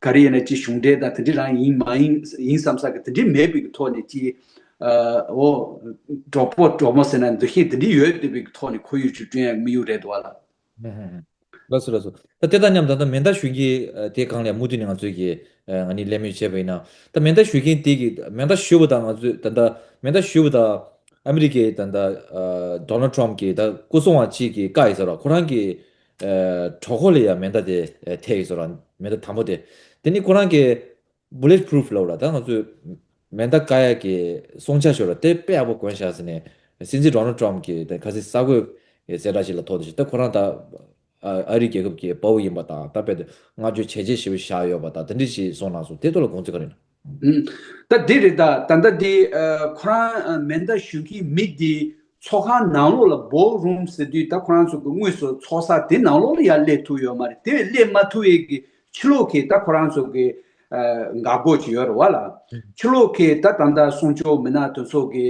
ག་རེ་ཡིན་ན་ཅིག་གཞུང་འབྲེལ་དང་དེ་འདྲ་རང་ཡིན་མ་ཡིན་ཡིན་བསམ་ས་གི་དེ་འདྲ་མེད་པའི་གི་ཐོག་ནས་ཅིག་ཨ་འོ་གྲོགས་པོ་གྲོགས་མོ་ཟེར་ན་འདུ་ཤེས་དེ་འདྲ་ཡོད་བསྡད་པའི་གི་ཐོག་ནས་ཁོར་ཡུག་ཅིག་བསྐྲུན་ཡ་དམིགས་ཡུལ་རེད་འདུག་བ་ལ། ལགས་སོ་ལགས་སོ། ད་དེ་དང་མཉམ་དུ་ད་མེ་མདའ་གཞུ་མཁན་དེ་སྒང་ལ་མུ་མཐུད་ནས་ང་ཚོས་ཀྱི་ང་ནི་གླེང་མོལ་བྱས་པ་ཡིན་ན། ད་མེ་མདའ་གཞུ་མཁན་དེ་གི་མེ་མདའ་གཞུ་བ་དང་ང་ཚོས་ད་ད་མེ་མདའ་གཞུ་བ་དང་ཨ་མི་རི་ཀའི་ད་ད་ཌོ་ནལ་ཊམ་པ་གི་ད་སྐུ་སྲུང་བ་གཅིག་གིས་བཀག་ཡོད་ས་རེད། ཁོ་རང་གི་གྲོད་ཁོག་ལ་ཡང་མེ་མདའ་དེ་ཐེབས་ཡོད་ས་རེད། མེ་མདའ་དང་པོ་དེ། དེ་ནི་ཁོ་རང་གི་བུ་ལེཊ་པུ་རུབ་ལབ་ར། ད་ང་ཚོས་མེ་མདའ་བཀག་ཡག་གི་སྲུང་བྱ་ཤོར་བ་དེ་དཔེ་ཡག་པོ་གོན་བཞག་ཟེར་ནས་སྲིད་འཛིན་ཌོ་ནལ་ཊམ་པ་གིས་དེ་ཁ་སང་གསར་འགོད་གསལ་བསྒྲགས་ཤིག་ལ་ཐོགས་ཏེ་ཞིག་ད་ཁོ་རང་ད་ཨ་རི་རྒྱལ་ཁབ་ཀྱི་དཔའ་བོ་ཡིན་པ་དང་། ད་དཔེ་དེ་བསྔགས་བརྗོད་བྱས་རྗེས་ཞེ་པོ་བཞག་ཡོད་པ་དང་དེ་འདྲ་ཞིག་གསུངས་གནང་སོང་། དེ་ཐོག་ལ་དགོངས་ཚུལ་ག་རེ་ཡིན་ན། ད་འདི་རེད། ད་ད་ལྟ་འདི་ཁོ་རང་མེ་མདའ་གཞུ་མཁན་མི་འདི་ཚོགས་ཁང་ནང་ལོགས་ལ་བོལ་རུམ་ཟེར་དུས་ད་ཁོ་རང་ཚོ་གི་དངོས་སུ་ཚོགས་ས་དེ་ནང་ལོགས་ལ་ཡར་སླེབས་ཐུབ་ཡོད་མ་རེད། དེ་བས་སླེབས་མ་ཐུབ་ཡས་ཀྱི་ཕྱི་ལོགས་ཀྱི་ད་ཁོ་རང་ཚོ་གི་འགག་སྒོ་ཅིག་ཡོད་རེད་བ་ལ། ཕྱི་ལོགས་ཀྱི་ད་ད་ལྟ་སྲུང་སྐྱོབ་མི་སྣ་དེ་ཚོ་གི་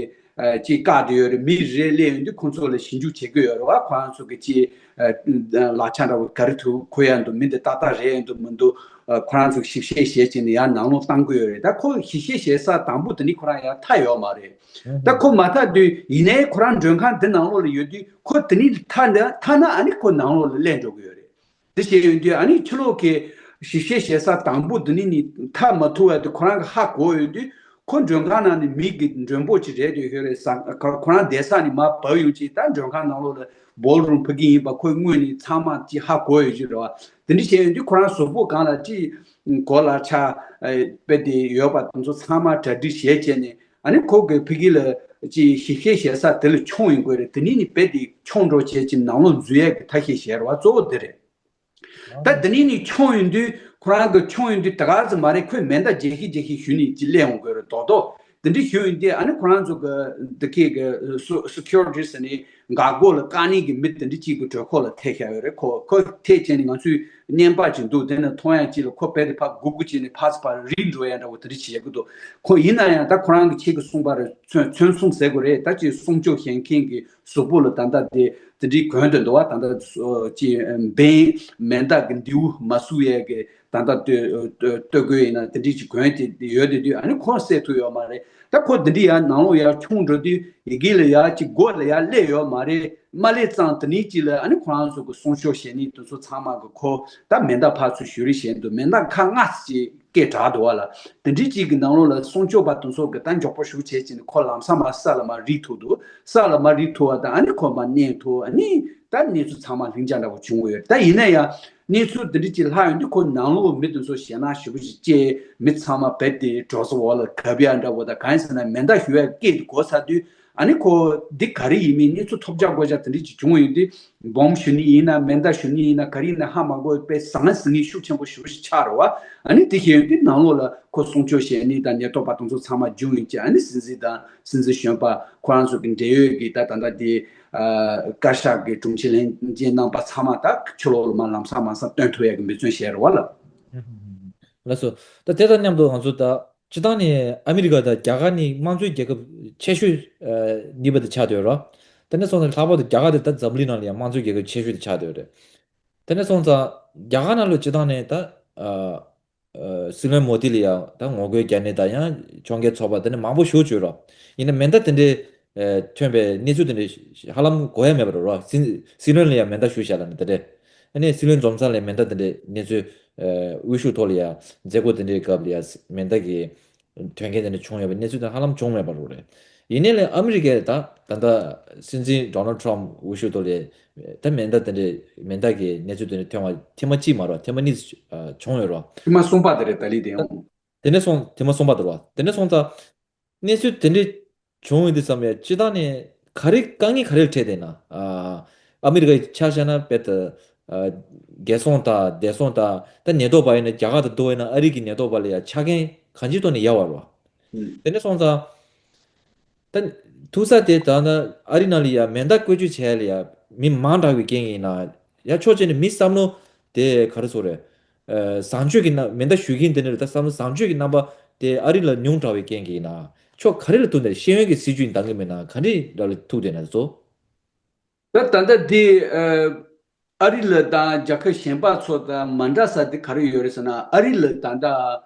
ཅིག་བཀག་བསྡད་ཡོད་རེད། མི་རེ་སླེབས་ཡོང་དུས་ཁོང་ཚོ་ལ་ཞིབ་འཇུག་བྱེད་ཀྱི་ཡོད་རེད་བ། ཁོ་རང་ཚོ་གི་ཅིག་ལག་ཆ་འདྲ་བོ་ག་རེ་ཐུག་གོ་ཡ་འདུག་མི་འདི་ཏག་ཏག་རེད་འདུག་མི་འདུག་ཁོ་རང་ཚོ་ཞིབ་བཤེར་བྱས་བྱས་ནས་ཡར་ནང་ལོགས་བཏང་གི་ཡོད་རེད། ད་ཁོ་ཞིབ་བཤེར་བྱེད་ས་དང་པོ་དེ་ནི་ཁོ་རང་ཡར་ཐར་ཡོད་མ་རེད། ད་ཁོ་མ་ཐར་དུས་ཡིན་ནའི་ཁོ་རང་མགྲོན་ཁང་འདི་ནང་ལོགས་ལ་ཡོད་དུས་ཁོ་དེ་ནི་ཐར་ན་ཐར་ན་ཨ་ནི་ཁོ་ནང་ལོགས་ལ་སླེབས་འགྲོ་གི་ཡོད་རེད། དེ་བྱས་ཡོང་དུས་ཨ་ནི་ཕྱི་ལོགས་ཀྱི་ཞིབ་བཤེར་བྱེད་ས་དང་པོ་འདི་ནི་ནི་ཐར་མ་ཐུབ་པ་དེ་ཁོ་རང་གི་ཧ་གོ་ཡོང་དུས་ཁོ་མགྲོན་ཁང་ནང་ནས་མི་གི་མགྲོན་པོ་ཅིག་རེད་འདུག་ཡོད་རེད་ས། ཁོ་རང་བསྡད་ས་ནས་མར་བབས་ཡོང་ཅིག་ད་མགྲོན་ཁང་ནང་ལོགས་ལ་བོལ་རུམ་ཕུད་ཀྱི་ཡིན་པ་ཁོས་སྔོན་ནས་ཚང་མ་ཅིག་ཧ་གོ་ཡོད་ཅིག་རེད་བ། དེ་འདྲ་བྱས་ཡོང་དུས་ཁོ་རང་གཟུགས་པོ་སྒང་ལ་ཅིག་གོ་ལ་ཆ་དཔེ་དེ་ཡོད་པ་དེ་ཚོ་ཚང་མ་གྲ་སྒྲིག་བྱས་བྱས་ནས་ཨ་ནི་ཁོ་གི་ཕུད་ཀྱི་ལ་ཅིག་ཞིབ་བཤེར་བྱེད་ས་དེ་ལ་མཆོང་ཡོང་དགོས་རེད། དེ་ནས་ནི་རྦད་དེ་མཆོང་འགྲོ་བྱས་ཅིག་ནང་ལོགས་འཛུལ་ཡས་ཀྱི་ཐབས་ཤེས་བྱས་རེད་བ། གཙོ་བོ་དེ་རེད། ད་འདི་ནས་ནི་མཆོང་ཡོང་དུས་ཁོ་རང་གི་མཆོང་ཡོང་དུས་ད་ག་ཙམ་མ་རེད། ཁོས་མེ་མདའ་རྒྱག་ཤིག་རྒྱག་ཤིག་ཞུས་ནས་ཅི་སླེབས་འོང་དགོས་རེད། རྡོག་རྡོག་འདི་འདྲ་ཞུས་ཡོང་དུས་ཨ་ནི་ཁོ་རང་ཚོ་གི་འདི་གའི་གི་སུ་སི་ཁུ་རི་ཊི་ཟེར་ནས་འགག་སྒོ་ལ་བཀག་ནས་གི་མི་འདི་འདྲ་གཅིག་གི་གྲོད་ཁོག་ལ་ཐེབས་བཞག་ཡོད་རེད། ཁོ་ཁོ་ཐེབས་བྱས་ནས་ང་ཚོས་བརྙན་པར་ཅིག་འདུག་དེ་ནས་མཐོང་ཡ་ཅིག་ལ་ཁོ་རྦད་དེ་ཕར་སྒུག་སྒུག་བྱས་ནས་ཕར་ཚུར་ཕར་རིལ་འགྲོ་ཡ་འདྲ་བོ་དེ་འདྲ་བྱེད་ཀྱི་འདུག་ཁོ་ཡིན་ན་ཡང་ད་ཁོ་རང་གི་ཆེད་ཀྱི་གསུངས་པ་རེད། མཚོན་མཚོན་སྲུང་ཟེར་དགོས་རེད། ད་ཅིག་སྲུང་སྐྱོབ་བྱེད་མཁན་གྱི་གཟུགས་པོ་ལ་ད་ལྟ་དེ་དེ་འདྲའི་གོན་དུ་འདུག་བ། ད་ལྟ་ཅི་འབེན་མེ་མདའ་གི་མདེའུ་མ་ཟུག་ཡས་གི་ད་ལྟ་སྟོད་སྟོད་གོས་ཡིན་ན་དེ་འདྲའི་ཅིག་གོན་དེ་ཡོད་དེ་དུས་ཨ་ནི་ཁོ་བསད་ཐུབ་ཡོད་མ་རེད། ད་ཁོ་འདི་འདྲའི་ཡར་ནང་ལོགས་ཡར་མཆོང་འགྲོ་དུས་ཡི་གེ་ལ་ཡར་ཅིག་སྒོ་ལ་ཡར་སླེབས་ཡོད་མ་རེད། མ་སླེབས་ཙང་དེ་ནས་ཅིག་ལ་ཨ་ནི་ཁོ་རང་ཚོ་གི་སྲུང་སྐྱོབ་བྱེད་ནི་དེ་ཚོ་ཚང་མ་གི་ཁོ་ད་མེ་མདའ་ཕར་ཚུར་གཞུ་རེས་བྱས་འདུག་མེ་མདའ་ཁག་ལྔ་ཅིག་སྐད་གྲགས་འདུག་བ་ལ། དེ་འདྲའི་གཅིག་གི་ནང་ལོགས་ལ་སྲུང་སྐྱོབ་པ་དེ་ཚོ་གི་ད་མགྱོགས་པོ་ཞུགས་བྱས་ཀྱིན་ཁོ་ལམ་སང་མར་ས་ལ་མར་རིལ་ཐུབ་འདུག་ས་ལ་མར་རིལ་ཐུབ་པ་དང་ཨ་ནི་ཁོ་མར་མནན་ཐུབ། ཨ་ནི་ད་གནས་ཚུལ་ཚང་མ་ལྷིང་འཇགས་འདྲ་བོ་བྱུང་ཡོད། ད་ཡིན་ན་ཡང་གནས་ཚུལ་འདི་འདྲ་ཅིག་ལྷག་ཡོང་དུས་ཁོ་ནང་ལོགས་མི་དེ་ཚོ་ཞེད་སྣང་ཞེ་པོ་ཞིག་སྐྱེས། མི་ཚང་མ་རྦད་དེ་གྲོ་སོ་འོག་ལ་གབ་ཡ་འདྲ་བོ་དང་གང་ཡིན་ཟེར་ན་མེ་མདའ་གཞུ་ཡ་སྐད་དེ་གོ་ཚར་དུས་ཨ་ནི་ཁོ་འདི་ག་རེ་ཡིན་མིན་གནས་ཚུལ་ཐོབ་རྒྱག་དགོས་ཡ་དེ་འདྲ་ཅིག་བྱུང་ཡོང་དུས། སྦོམ་གཞུ་ནི་ཡིན་ན་མེ་མདའ་གཞུ་ནི་ཡིན་ན་ག་རེ་ཡིན་ན་ཧ་མ་གོ་བའི་ཟང་ཟིང་ངེ་ཤུགས་ཆེན་པོ་ཞེ་པོ་ཞིག་ཆགས་རེད་བ། ཨ་ནི་དེ་བྱས་ཡོང་དུས་ནང་ལོགས་ལ་ཁོ་སྲུང་སྐྱོབ་བྱེད་ནི་དང་ཉེན་རྟོག་པ་དེ་ཚོ་ཚང་མ་བྱུང་ཡོང་དུས་ཨ་ནི་སྲིད་འཛིན་དང་སྲིད་འཛིན་གཞོན་པ་ཁོ་རང་ཚོ་གི་འབྲེལ་ཡོད་ཀྱི་ད་ད་ལྟ་དེ་བཀའ་ཤག་གི་དྲུང་ཆེ་ལྷན་རྒྱས་རྣམ་པ་ཚང་མ་ད་ཕྱི་ལོགས་ལ་མར་ལམ་སང་མར་སང་བཏོན་ཐུབ་ཡ་གི་འབད་བརྩོན་བྱས་རེད་བ་ལ། ལགས་སོ། ད་དེ་དང་མཉམ་དུ་ང་ཚོ་ད་སྤྱི་བཏང་ནས་ཨ་མི་རི་ཀ་དང་རྒྱ་གར་ནི་དམངས་གཙོའི་རྒྱལ་ཁབ་ཆེ་ཤོས་ཨ་གཉིས་པ་དེ་ཆགས་བསྡད་ཡོད་རེད། དེ་ནས་སོང་ཙང་ལྷག་པར་དུ་རྒྱ་གར་དེ་ད་འཛམ་གླིང་ནང་ལ་ཡང་དམངས་གཙོའི་རྒྱལ་ཁབ་ཆེ་ཤོས་དེ་ཆགས་བསྡད་ཡོད་རེད། དེ་ནས་སོང་ཙང་རྒྱ་གར་ནང་ལ་སྤྱི་བཏང་ནས་ད་ཨ་ཨ་སྲིད་བློན་མོ་དི་ལ་ཡང་ད་ངོ་རྒོལ་རྒྱག་མཁན་དང་ཡང་ཕྱོགས་འགལ་ཚོགས་པ་དེ་ནས་མང་པོ་ཞེ་པོ་ཅིག་ཡོད་རེད། ཡིན་ན་མེ་མདའ་དེ་འདྲའི་ཨ་ཐོན་པའི་གནས་ཚུལ་དེ་འདྲ་ཧ་ལམ་གོ་ཡ་མེད་པ་རེད་རོ། སྲིད་སྲིད་བློན་ལ་ཡང་མེ་མདའ་གཞུས་བཞག་ལབ་ནས་དེ་འདྲ། ཨ་ནི་སྲིད་བློན་འཛོམས་ས་ལ་མེ་མདའ་དེ་འདྲའི་གནས་ཚུལ་ཨ་དབུ་བཞུགས་ཐོག་ལ་ཡང་མཛད་སྒོ་དེ་འདྲའི་སྐབས་ལ་ཡང་མེ་མདའ་གི་ཐོན་མཁན་དེ་འདྲ་བྱུང་ཡོད་པའི་གནས་ཚུལ་དེ་ཧ་ལམ་བྱུང་མེད་པ་རེད། ཡིན་ནའི་ལས་ཨ་མི་རི་ཀས་ད་ད་ལྟ་སྲིད་འཛིན་ཌོ་ནལ་ཊམ་དབུ་བཞུགས་ཐོག་ལ་ད་མེ་མདའ་དེ་འདྲའི་མེ་མདའ་གི་གནས་ཚུལ་དེ་འདྲ་ཐོན་པ་ཐེངས་མ་གཅིག་མ་རེད་བ། ཐེངས་མ་གཉིས་ཨ་བྱུང་ཡོད་རེད་བ། ཐེངས་མ་གསུམ་པ་དེ་རེད་ད་ལི་དེ་ཡང་། དེ་ནས་སོང་དེ་མ་གསུངས་པ་དེ་རེད་བ། དེ་ནས་སོང་ཙང་གནས་ཚུལ་དེ་འདྲ་བྱུང་ཡོད་དུས་ཙམ་ཡང་སྤྱི་བཏང་ནས་ག་རེ་དཀའ་ངལ་ག་རེ་འཕྲད་བསྡད་ན། ཨ་ཨ་མི་རི་ཀའི་ཆ་བཞག་ན་དཔེ་ད་ཨ་རྒྱལ་སྲུང་དང་བདེ་སྲུང་དང་ད་ཉེན་རྟོག་པ་ཡིན་ན་རྒྱ་གར་དང་བསྡུར་བ་ཡིན་ན་ཨ་རི་གི་ཉེན་རྟོག་པ་ལ་ཡང་ཆ་རྐྱེན་གང་ཅིའི་ཐོག་ནས་ཡག་པ་རེད་བ། དེ་ནས་སོང་ཙང་། ད་ཐུག་ས་དེ་ད་ནི་ཨ་རི་ནང་ལ་ཡ་མེ་མདའ་བཀོལ་སྤྱོད་བྱེད་ཡ་ལ་ཡ་མི་མང་དྲགས་པའི་རྐྱེན་ཡིན་ན། ཡ་ཕྱོགས་གཅིག་ནས་མི་བསམ་བློ་དེ་ག་རེ་ཟེར་དགོས་རེད། ཨ་བཟང་སྤྱོད་ཀྱི་རྣམ་མེ་མདའ་གཞུ་མཁན་དེ་འདྲ་ད་བསམ་བློ་བཟང་སྤྱོད་ཀྱི་རྣམ་པ་དེ་ཨ་རི་ལ་ཉུང་དྲགས་པའི་རྐྱེན་གྱིས་ཡིན་ན། ཕྱོགས་ག་རེ་ལ་ཐུག་ནས་ཤེས་ཡོན་གྱི་སྲིད་བྱུས་འདང་གི་མེད་ན་ག་འདྲ་ལ་ཐུག་བསྡད་ན་ཚོ། ད་ད་ལྟ་འདི་ཨ་རི་ལ་དང་རྒྱལ་ཁབ་གཞན་པ་ཚོ་དང་མ་འདྲ་ས་དེ་ག་རེ་ཡོད་རེད་ཟེར་ན། ཨ་རི་ལ་ད་ལྟ་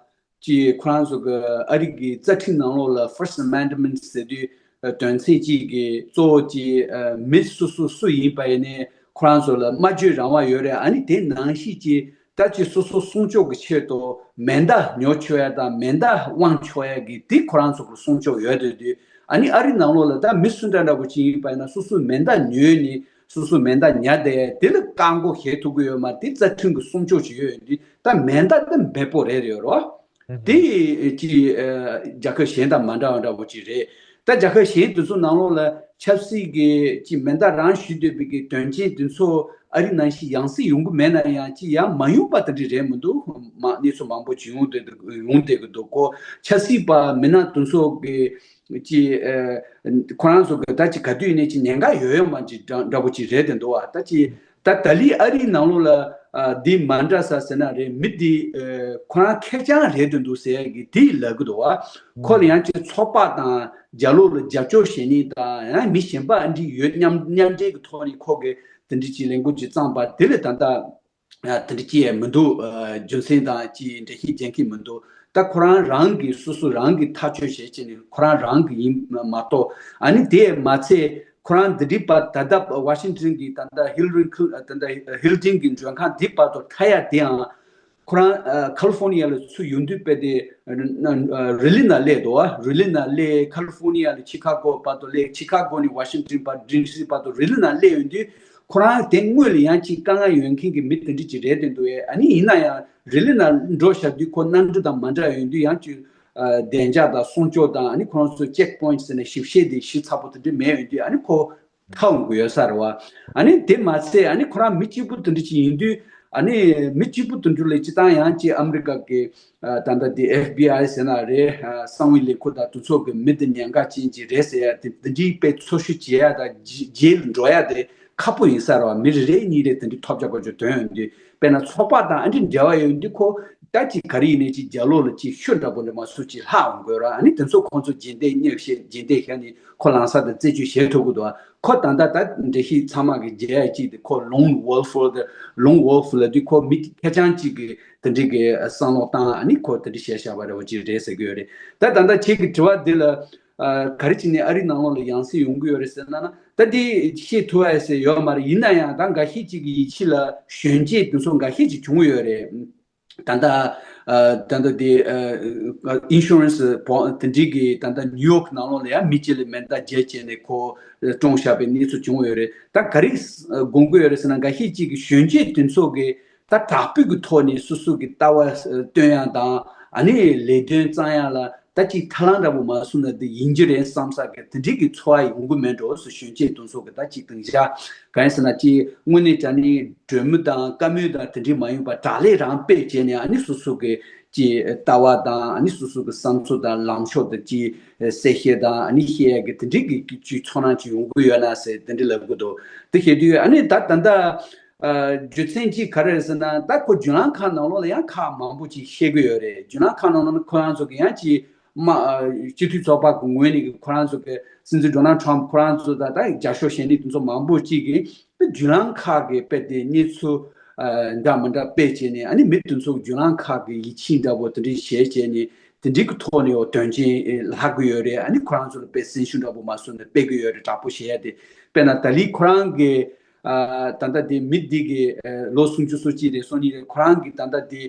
ཅི་ཁོ་རང་ཚོ་གི་ཨ་རི་གི་རྩ་ཁྲིམས་ནང་ལོགས་ལ་First Amendment ཟེར་དུས་དོན་ཚན་གཅིག་གི་གཙོ་བོ་ཅི་མི་སོ་སོ་སུ་ཡིན་པ་ཡིན་ནའི་ཁོ་རང་ཚོ་ལ་སྨྲ་བརྗོད་རང་དབང་ཡོད་རེད། ཨ་ནི་དེ་ནང་བཞིན་ཅི་ད་ཅི་སོ་སོ་སྲུང་སྐྱོབ་ཀྱི་ཆེད་དུ་མེ་མདའ་ཉོ་ཆོག་ཡ་དང་མེ་མདའ་དབང་ཆོག་ཡ་གི་དེ་ཁོ་རང་ཚོ་གི་སྲུང་སྐྱོབ་ཡོད་དུས་དུས། ཨ་ནི་ཨ་རི་ནང་ལོགས་ལ་ད་མི་སུ་འདྲ་འདྲ་པོ་ཅིག་ཡིན་པ་ཡིན་ན་སོ་སོའི་མེ་མདའ་ཉོས་ནས་སོ་སོའི་མེ་མདའ་ཉར་བསྡད་དེ་ལ་བཀག་འགོག་བྱེད་ཐུབ་ཀྱི་ཡོད་མ་རེད། དེ་རྩ་ཁྲིམས་ཀྱི་སྲུང་སྐྱོབ་ཅིག་ཡོད་ཡོད་དུས་ད་མེ་མདའ་ད་འབེལ་པོ་རེད་ཡོད་རོ། དེ་ཅི་རྒྱལ་ཁབ་གཞན་དང་མ་འདྲ་བ་འདྲ་པོ་ཅིག་རེད། ད་རྒྱལ་ཁབ་གཞན་དེ་ཚོ་ནང་ལོགས་ལ་ཆབ་སྲིད་ཀྱི་ཅི་མེ་མདའ་རང་གཞུས་སྡོད་པའི་གི་དོན་རྐྱེན་དེ་ཚོ་ཨ་རི་ནང་བཞིན་ཡང་སེ་ཡོང་གི་མེད་ན་ཡང་ཅི་ཡང་མ་ཡོང་པ་དེ་འདྲ་རེད་མི་འདུག་མ་གནས་ཚུལ་མང་པོ་ཅིག་ཡོང་བསྡད་ཡོང་བསྡད་ཀྱི་འདུག་གོ། ཆབ་སྲིད་པ་མི་སྣ་དེ་ཚོ་གི་ཅི་ཨ་ཁོ་རང་ཚོ་གི་ད་ཅི་ག་དུས་ནས་ཅི་ཉེན་ཁ་ཡོད་ཡོད་མ་ཅི་འདྲ་འདྲ་པོ་ཅི་རེད་དེ་འདུག་བ། ད་ཅི་ད་ད་ལི་ཨ་རིའི་ནང་ལོགས་ལ་ཨ་འདི་མ་འདྲ་ས་ཟེར་ན་རེད། མི་འདི་ཨ་ཁོ་རང་ཁེར་རྐྱང་རེད་དེ་འདུག་ཟེར་གི་དེ་ལབ་གི་འདུག་བ། ཁོ་ལ་ཡང་ཅི་ཚོགས་པ་དང་རྒྱ་ལོགས་ལ་རྒྱབ་སྐྱོར་བྱེད་མཁན་དང་ཡང་མི་གཞན་པ་འདི་ཡོད་མཉམ་མཉམ་འབྲེལ་གི་ཐོག་ནས་ཁོ་གི་དེ་འདྲ་ཅི་ལས་འགུལ་ཅི་བརྩམས་པ་དེ་ལ་ད་ལྟ། ཨ་དེ་འདྲ་ཅི་ཡང་མི་འདུག་ཨ་རྒྱུ་མཚན་དང་ཅི་འགྲེལ་བཤད་རྒྱག་མཁན་མི་འདུག་ད་ཁོ་རང་རང་གིས་སོ་སོ་རང་གིས་ཐག་གཅོད་བྱེད་ཅེས་ནས་ཁོ་རང་རང་གིས་ཡིན་མ་གཏོགས། ཨ་ནི་དེ་མ་ཚད་ཁོ་རང་འདི་འདྲའི་བར་ད་ལྟ་ཝ་ཤིང་ཊོན་གྱི་ད་ལྟ་ཧིལ་རི་ཁི་ད་ལྟ་ཧིལ་ཊོན་གྱི་མགྲོན་ཁང་འདི་བར་དུ་ཐར་ཡ་དེའང་ཁོ་རང་ཨ་ཁ་ལི་ཧྥོ་ནི་ཡ་ལ་ཚུར་ཡོང་དུས་དཔེ་དེ་རི་ལི་ནང་སླེབས་འདུག་ཨ་རི་ལི་ནང་སླེབས། ཁ་ལི་ཧྥོ་ནི་ཡ་ལ་ཆི་ཁ་གོ་བར་དུ་སླེབས། ཆི་ཁ་གོ་ནས་ཝ་ཤིང་ཊོན་བར་ཌི་སི་བར་དུ་རི་ལི་ནང་སླེབས་ཡོང་དུས། ཁོ་རང་དེ་སྔོན་ལ་ཡང་ཅིག་དཀའ་ངལ་ཡོད་མཁན་གྱི་མི་དེ་འདྲ་ཅིག་རེད་དེ་འདུག་ཨེ། ཨ་ནི་ཡིན་ན་ཡང་རི་ལི་ན་འགྲོ་བཞག་དུས་ཁོ་གནམ་གྲུ་དང་མ་འདྲ་ཡོང་དུས་ཡང་ཅིག་ཨ་བདེ་འཇགས་དང་སྲུང་སྐྱོབ་དང་ཨ་ནི་ཁོ་རང་ཚོའི་ཅེག་པོ་ཡིན་ཊི་ཟེར་ནས་ཞིབ་བཤེར་དེ་ཞིབ་ཚགས་པོ་དེ་འདྲ་མེད་ཡོང་དུས་ཨ་ནི་ཁོ་ཐར་འོང་གི་ཡོད་ས་རེད་བ། ཨ་ནི་དེ་མ་ཚད་ཨ་ནི་ཁོ་རང་མི་གཅིག་པུ་དེ་འདྲ་ཅིག་ཡིན་དུས་ཨ་ནི་མི་གཅིག་པུ་དེ་འདྲ་ལ་སྤྱིར་བཏང་ཡང་ཅིག་ཨ་མི་རི་ཀ་གི་ཨ་ད་ལྟ་དེ་ཨེཕ་བི་ཨའི་ཟེར་ན་རེད། ཨ་གསང་བའི་ལས་ཁུངས་དང་དེ་ཚོ་གི་མི་དེ་ཉེན་ཁ་ཅན་ཅིག་རེད་ཟེར་ཡ་དེ་འདི་འདྲའི་དཔེ་འཚོལ་ཞིབ་བྱེད་ཡ་དང་རྗེས་ལ་འགྲོ་ཡ་དེ་ཁག་པོ་ཡིན་ས་རེད་བ། མི་རེ་རེ་གཉིས་རེ་དེ་འདྲའི་ཐོབ་རྒྱག་དགོས་ཆོག་དོན་ཡོད་འདུག་དཔེར་ན་ཚོགས་པ་དང་ཨ་འདྲའི་འབྲེལ་བ་ཡོད་འདུག་ཁོ་ད་ཅིག་ག་རེ་ཡིན་ནའི་ཅིག་རྒྱ་ལོགས་ལ་ཅིག་ཤོད་འདྲ་པོ་འདྲ་མ་སུ་ཅིག་ལྷག་འོང་དགོས་ར། ཨ་ནི་དེ་ཚོ་ཁོང་ཚོ་རྗེས་འདེད་མཉེས་བྱས་རྗེས་འདེད་བྱས་ནས་ཁོ་ལམ་སང་དེ་རྩད་གཅོད་བྱེད་ཐུབ་ཀྱི་འདུག་ཁོ་ད་ལྟ་ད་འགྲེལ་བཤད་ཚང་མ་གི་རྒྱལ་ཡ་གཅིག་དེ་ཁོ་ལོན་ཝོལ་ཕུ་དེ་ལོན་ཝོལ་ཕུ་ལབ་དུས་ཁོ་མི་ཁེར་རྐྱང་གཅིག་གི་དེ་འདྲའི་གི་བསམ་བློ་བཏང་ཨ་ནི་ཁོ་དེ་འདྲ་བྱས་བཞག་པ་འདྲ་བོ་ཅིག་རེད་ཟེར་གི་ཡོད་རེད། ད་ད་ལྟ་ཁྱེད་ཀྱི་དྲི་བ་འདི་ལ་ཨ་ག་རེ་བྱས་ནས་ཨ་རི་ནང་ལོགས་ལ་ཡང་སེ་ཡོང་གི་ཡོད་རེད་ཟེར་ན་ན་ད་འདི་བཤད་ཐུབ་ཨ་ཟེར་ཡོད་མ་རེད། ཡིན་ན་ཡང་ད་འགའ་ཤས་ཅིག་གི་ཡིད་ཆེས་ལ་གཞོན་སྐྱེས་དེ་ཚོ་འགའ་ཤས་ཅིག་བྱུང་ཡོད་རེད། ད་ལྟ་ཨ་ད་ལྟ་དེ་ཨ་ཨ་ཨིན་ཤུ་རན་སི་བོ་དེ་འདྲའི་གི་ད་ལྟ་ནིའུ་ཡོག་ནང་ལོགས་ལ་ཡང་མི་གཅིག་ལ་མེ་མདའ་བརྒྱབ་བྱས་ནས་ཁོ་བཀྲོངས་བཞག་པའི་གནས་ཚུལ་བྱུང་ཡོད་རེད། ད་ག་རེ་དགོངས་ཀྱི་ཡོད་རེད་ཟེར་ན་འགའ་ཤས་ཅིག་གི་གཞོན་སྐྱེས་དེ་ཚོ་གི་ད་དྲག་པོའི་གི་ཐོག་ནས་སོ་སོ་གི་ལྟ་བ་སྟོན་ཡ་དང་ཨ་ནི་ལས་དོན་བརྩམ་ཡ་ལ་ད་ཅིག་ཐབས་ལམ་འདྲ་པོ་མ་བཟུང་ན་དེ་ཡིན་གྱི་རེད་བསམ་ས་གི་དེ་འདྲའི་གི་ཚོར་བ་ཡོང་གི་མེད་འགྲོ་ཟེར། གཞོན་སྐྱེས་དེ་ཚོ་གི་ད་ཅིག་དང་བཞག་གང་ཡིན་ཟེར་ན་ཅིག་དངོས་གནས་དྲང་གནས་གྲོས་མོལ་དང་བཀའ་མོལ་དང་དེ་འདྲའི་མ་ཡིན་པ་དྲག་ལས་རང་སྤེལ་བྱས་ནས་ཨ་ནི་སོ་སོ་གི་ཅིག་ལྟ་བ་དང་ཨ་ནི་སོ་སོ་གི་བསམ་ཚུལ་དང་ལངས་ཕྱོགས་དང་ཅིག་གསལ་བཤད་དང་ཨ་ནི་བཤད་ཡ་གི་དེ་འདྲའི་གི་ཅིག་ཚོར་སྣང་ཅིག་ཡོང་གི་ཡོད་ན་ཟེར་དེ་འདྲ་ལབ་གི་འདུག་དེ་བཤད་དུས་ཨ་ནི་ད་ད་ལྟ་ རྒྱུ་མཚན་གཅིག་ག་རེ་རེད་ཟེར་ན། ད་ཁོ་བརྒྱུད་ལམ་ཁག་ནང་ལོགས་ལ་ཡང་ཁག་མང་པོ་ཅིག་བཤད་ཀྱི་ཡོད་རེད། བརྒྱུད་ལམ་ཁག་ནང་ལོགས་ན་ཁོ་རང་ཚོ་གི་ཡང་ཅིག་མ་སྤྱི་འཐུས་ཚོགས་པ་གི་ངོས་ནས་ཁོ་རང་ཚོ་གི་སྲིད་འཛིན་ཌོ་ནལ་ཊམ་ཁོ་རང་ཚོ་དང་ད་རྒྱབ་སྐྱོར་བྱེད་མཁན་དེ་ཚོ་མང་པོ་ཅིག་གིས་བརྒྱུད་ལམ་ཁག་གི་དཔེ་དེ་གནས་ཚུལ་འདྲ་མི་འདྲ་སྤེལ་བྱས་ནས། ཨ་ནི་མི་དེ་ཚོ་བརྒྱུད་ལམ་ཁག་གི་ཡིད་ཆེས་འདྲ་པོ་དེ་འདྲ་བྱས་བྱས་ནས། དེ་འདྲའི་གི་ཐོག་ནས་འོ་དོན་རྐྱེན་ལྷག་གི་ཡོད་རེད། ཨ་ནི་ཁོ་རང་ཚོ་ལ་དཔེ་སེམས་ཤུགས་འདྲ་པོ་མ་བཟོ་ནས་སྤེལ་གི་ཡོད་རེད། དྲག་པོ་བྱེད་ཡ་དེ། དཔེར་ན་ད་ལི་ཁོ་རང་གི་ད་ལྟ་དེ་མི་འདི་གི་ལོ་སུམ་ཅུ་སོ་གཅིག་རེད། སོ་གཉིས་རེད། ཁོ་རང་གི་ད་ལྟ་དེ་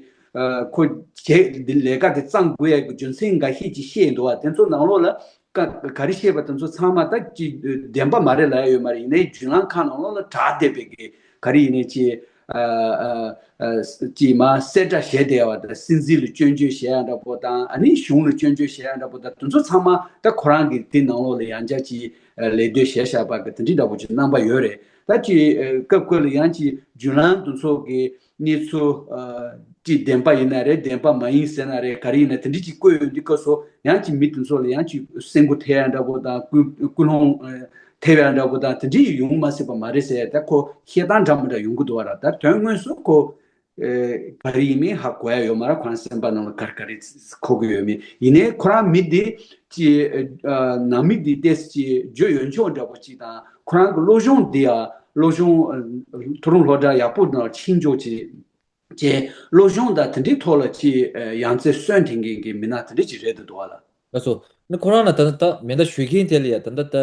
ཁོ་བྱེད་འདི་ལས་ཀ་དེ་བརྩམས་དགོས་ཡ་གི་རྒྱུ་མཚན་འགའ་ཤས་ཅིག་བཤད་འདུག་བ། དེ་ཚོ་ནང་ལོགས་ལ་ག་ག་རེ་བཤད་པ་དེ་ཚོ་ཚང་མ་ད་ཅི་བདེན་པ་མ་རེད་ལབ་ཡ་ཡོད་མ་རེད། ཡིན་ནའི་བརྒྱུད་ལམ་ཁག་ནང་ལོགས་ལ་གྲགས་བསྡད་པའི་གི་ག་རེ་ཡིན་ནའི་ཅི་ཅི་མ་གསལ་བསྒྲགས་བྱས་བསྡད་པ་དང་། སྲིད་འཛིན་ལ་སྐྱོན་བརྗོད་བྱེད་ཡ་འདྲ་པོ་དང་། ཨ་ནི་གཞུང་ལ་སྐྱོན་བརྗོད་བྱེད་ཡ་འདྲ་པོ་དང་། དེ་ཚོ་ཚང་མ་ད་ཁོ་རང་གི་དེ་ནང་ལོགས་ལ་ཡང་བསྐྱར་ཅི་ལད་ཟློས་བྱས་བཞག་པ་གི་དེ་འདྲའི་འདྲ་པོ་ཅིག་རྣམ་པ་ཡོད་རེད། ད་ཅི་སྐབས་ཁོ་ལ་ཡང་ཅི་བརྒྱུད་ལམ་དེ་ཚོ་གི་གནས་ཚུལ་ཅི་བདེན་པ་ཡིན་ན་རེད། བདེན་པ་མ་ཡིན་ཟེར་ན་རེད། ག་རེ་ཡིན་ན་དེ་འདྲའི་ཅིག་བཀོད་ཡོང་དུས་སྐབས་སུ་ཡང་ཅི་མི་དེ་ཚོ་ལ་ཡང་ཅི་སེམས་འགུལ་ཐེབས་ཡ་འདྲ་པོ་དང་། ཀུན་ཀུན་སློང་ཐེབས་ཡ་འདྲ་པོ་དང་། དེ་འདྲའི་ཡོང་མ་སྲིད་པ་མ་རེད་ཟེར་ཡ། ད་ཁོ་བཤད་སྟངས་འདྲ་མི་འདྲ་ཡོང་གི་འདུག་བ་ར། ད་དོན་དངོས་སུ་ཁོ་ག་རེ་ཡིན་མིན་ཧ་གོ་ཡ་ཡོད་མ་ར། ཁོ་རང་སེམས་པ་ནང་ལ་ག་རེ་ག་རེ་འཁོར་གི་ཡོད་མིན། ཡིན་ནའི་ཁོ་རང་མི་འདི་ཅི་ནང་མི་འདི་ཏོག་ཙམ་ཅི་རྒྱུས་ཡོད་ཆོག་འདྲ་པོ་ཅིག་དང་། ཁོ་རང་གི་སློབ་སྦྱོང་འདི་ཡ་སློབ་སྦྱོང་མཐོ་རིམ་སློབ་གྲྭ་ཡག་པོ་ནང་ཕྱིན་ཆོག་ཅིག་ཅེས། སློབ་སྦྱོང་དང་དེ་འདྲའི་ཐོག་ལ་ཅི་ཡང་རྩེ་སོན་ཐེངས་མཁན་གྱི་མི་སྣ་དེ་འདྲ་ཅིག་རེད་འདུག་བ་ལ། ལགས་སོ། ནི་ཁོ་རང་ལ་ད་ལྟ་མེ་མདའ་གཞུ་མཁན་དེ་ལ་ཡ་ད་ལྟ་ད་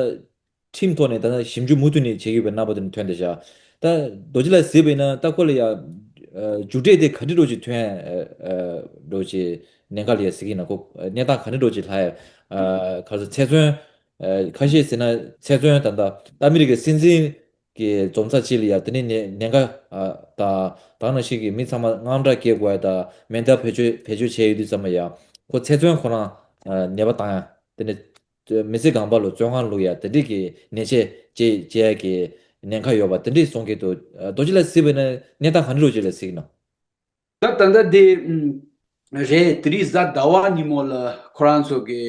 ཁྲིམས་ཐོག་ནས་ད་ལྟ་ཞིབ་འཇུག་མུ་མཐུད་ནས་བྱེད་ཀྱི་ཡོད་པའི་རྣམ་པ་དེ་འདྲ་ཐོན་བསྡད་ཤག་ད་རྡོ་རྗེ་ལགས་གཟིགས་པ་ཡིན་ན་ད་ཁོ་ལ་ཡ་མཇུག་འབྲས་དེ་ག་འདྲ་འདྲ་ཅིག་ཐོན་འགྲོ་ཅིག་ཉེན་ཁ་ལ་ཡ་གཟིགས་ཀྱི་ཡིན་ན། ཁོ་གནས་སྟངས་ག་འདྲ་འདྲ་ཅིག་ལྷག་ཡ། ག་ཚོད་ཚེ་བཙོན། ཁ་ཤས་ཟེར་ན་ཚེ་བཙོན་ད་ལྟ་ཨ་མི་རི་ཀའི་སྲིད་འཛིན་གྱི་འཛོམས་ས་ཅིག་ལ་ཡ་དེ་ནས་ཉེན་ཉེན་ཁ་དང་། ད་ག་ནང་བཞིན་གྱི་མི་ཚང་མ་དངངས་སྐྲག་སྐྱེ་དགོས་ཡ་དང་། མེ་མདའ་བེད་སྤྱོད་བེད་སྤྱོད་བྱས་ཡོད་དུས་ཙམ་ལ་ཡ་ཁོ་ཚེ་བཙོན་ཁོ་རང་ཉེས་པ་བཏང་ཡ། དེ་ནས་མི་ཚེ་གང་བར་ལ་བཙོན་ཁང་བླུག་ཡ་དེ་འདྲས་ཀྱི་ཉེས་ཆད་བཅད་བཅད་ཡ་གི་ཉེན་ཁ་ཡོད་པ་དེ་འདྲས་གསུང་གི་འདུག་རྡོ་རྗེ་ལགས་གཟིགས་པ་ཡིན་ན་གནས་སྟངས་ག་འདྲ་ཅིག་ལ་གཟིགས་ཀྱི་ཡིན་ནམ། ད་ད་ལྟ་དེ་ཨམ་རེད། དེ་རིང་གཟའ་ཟླ་བ་ཉིན་མོ་ལ་ཁོ་རང་ཚོ་གི་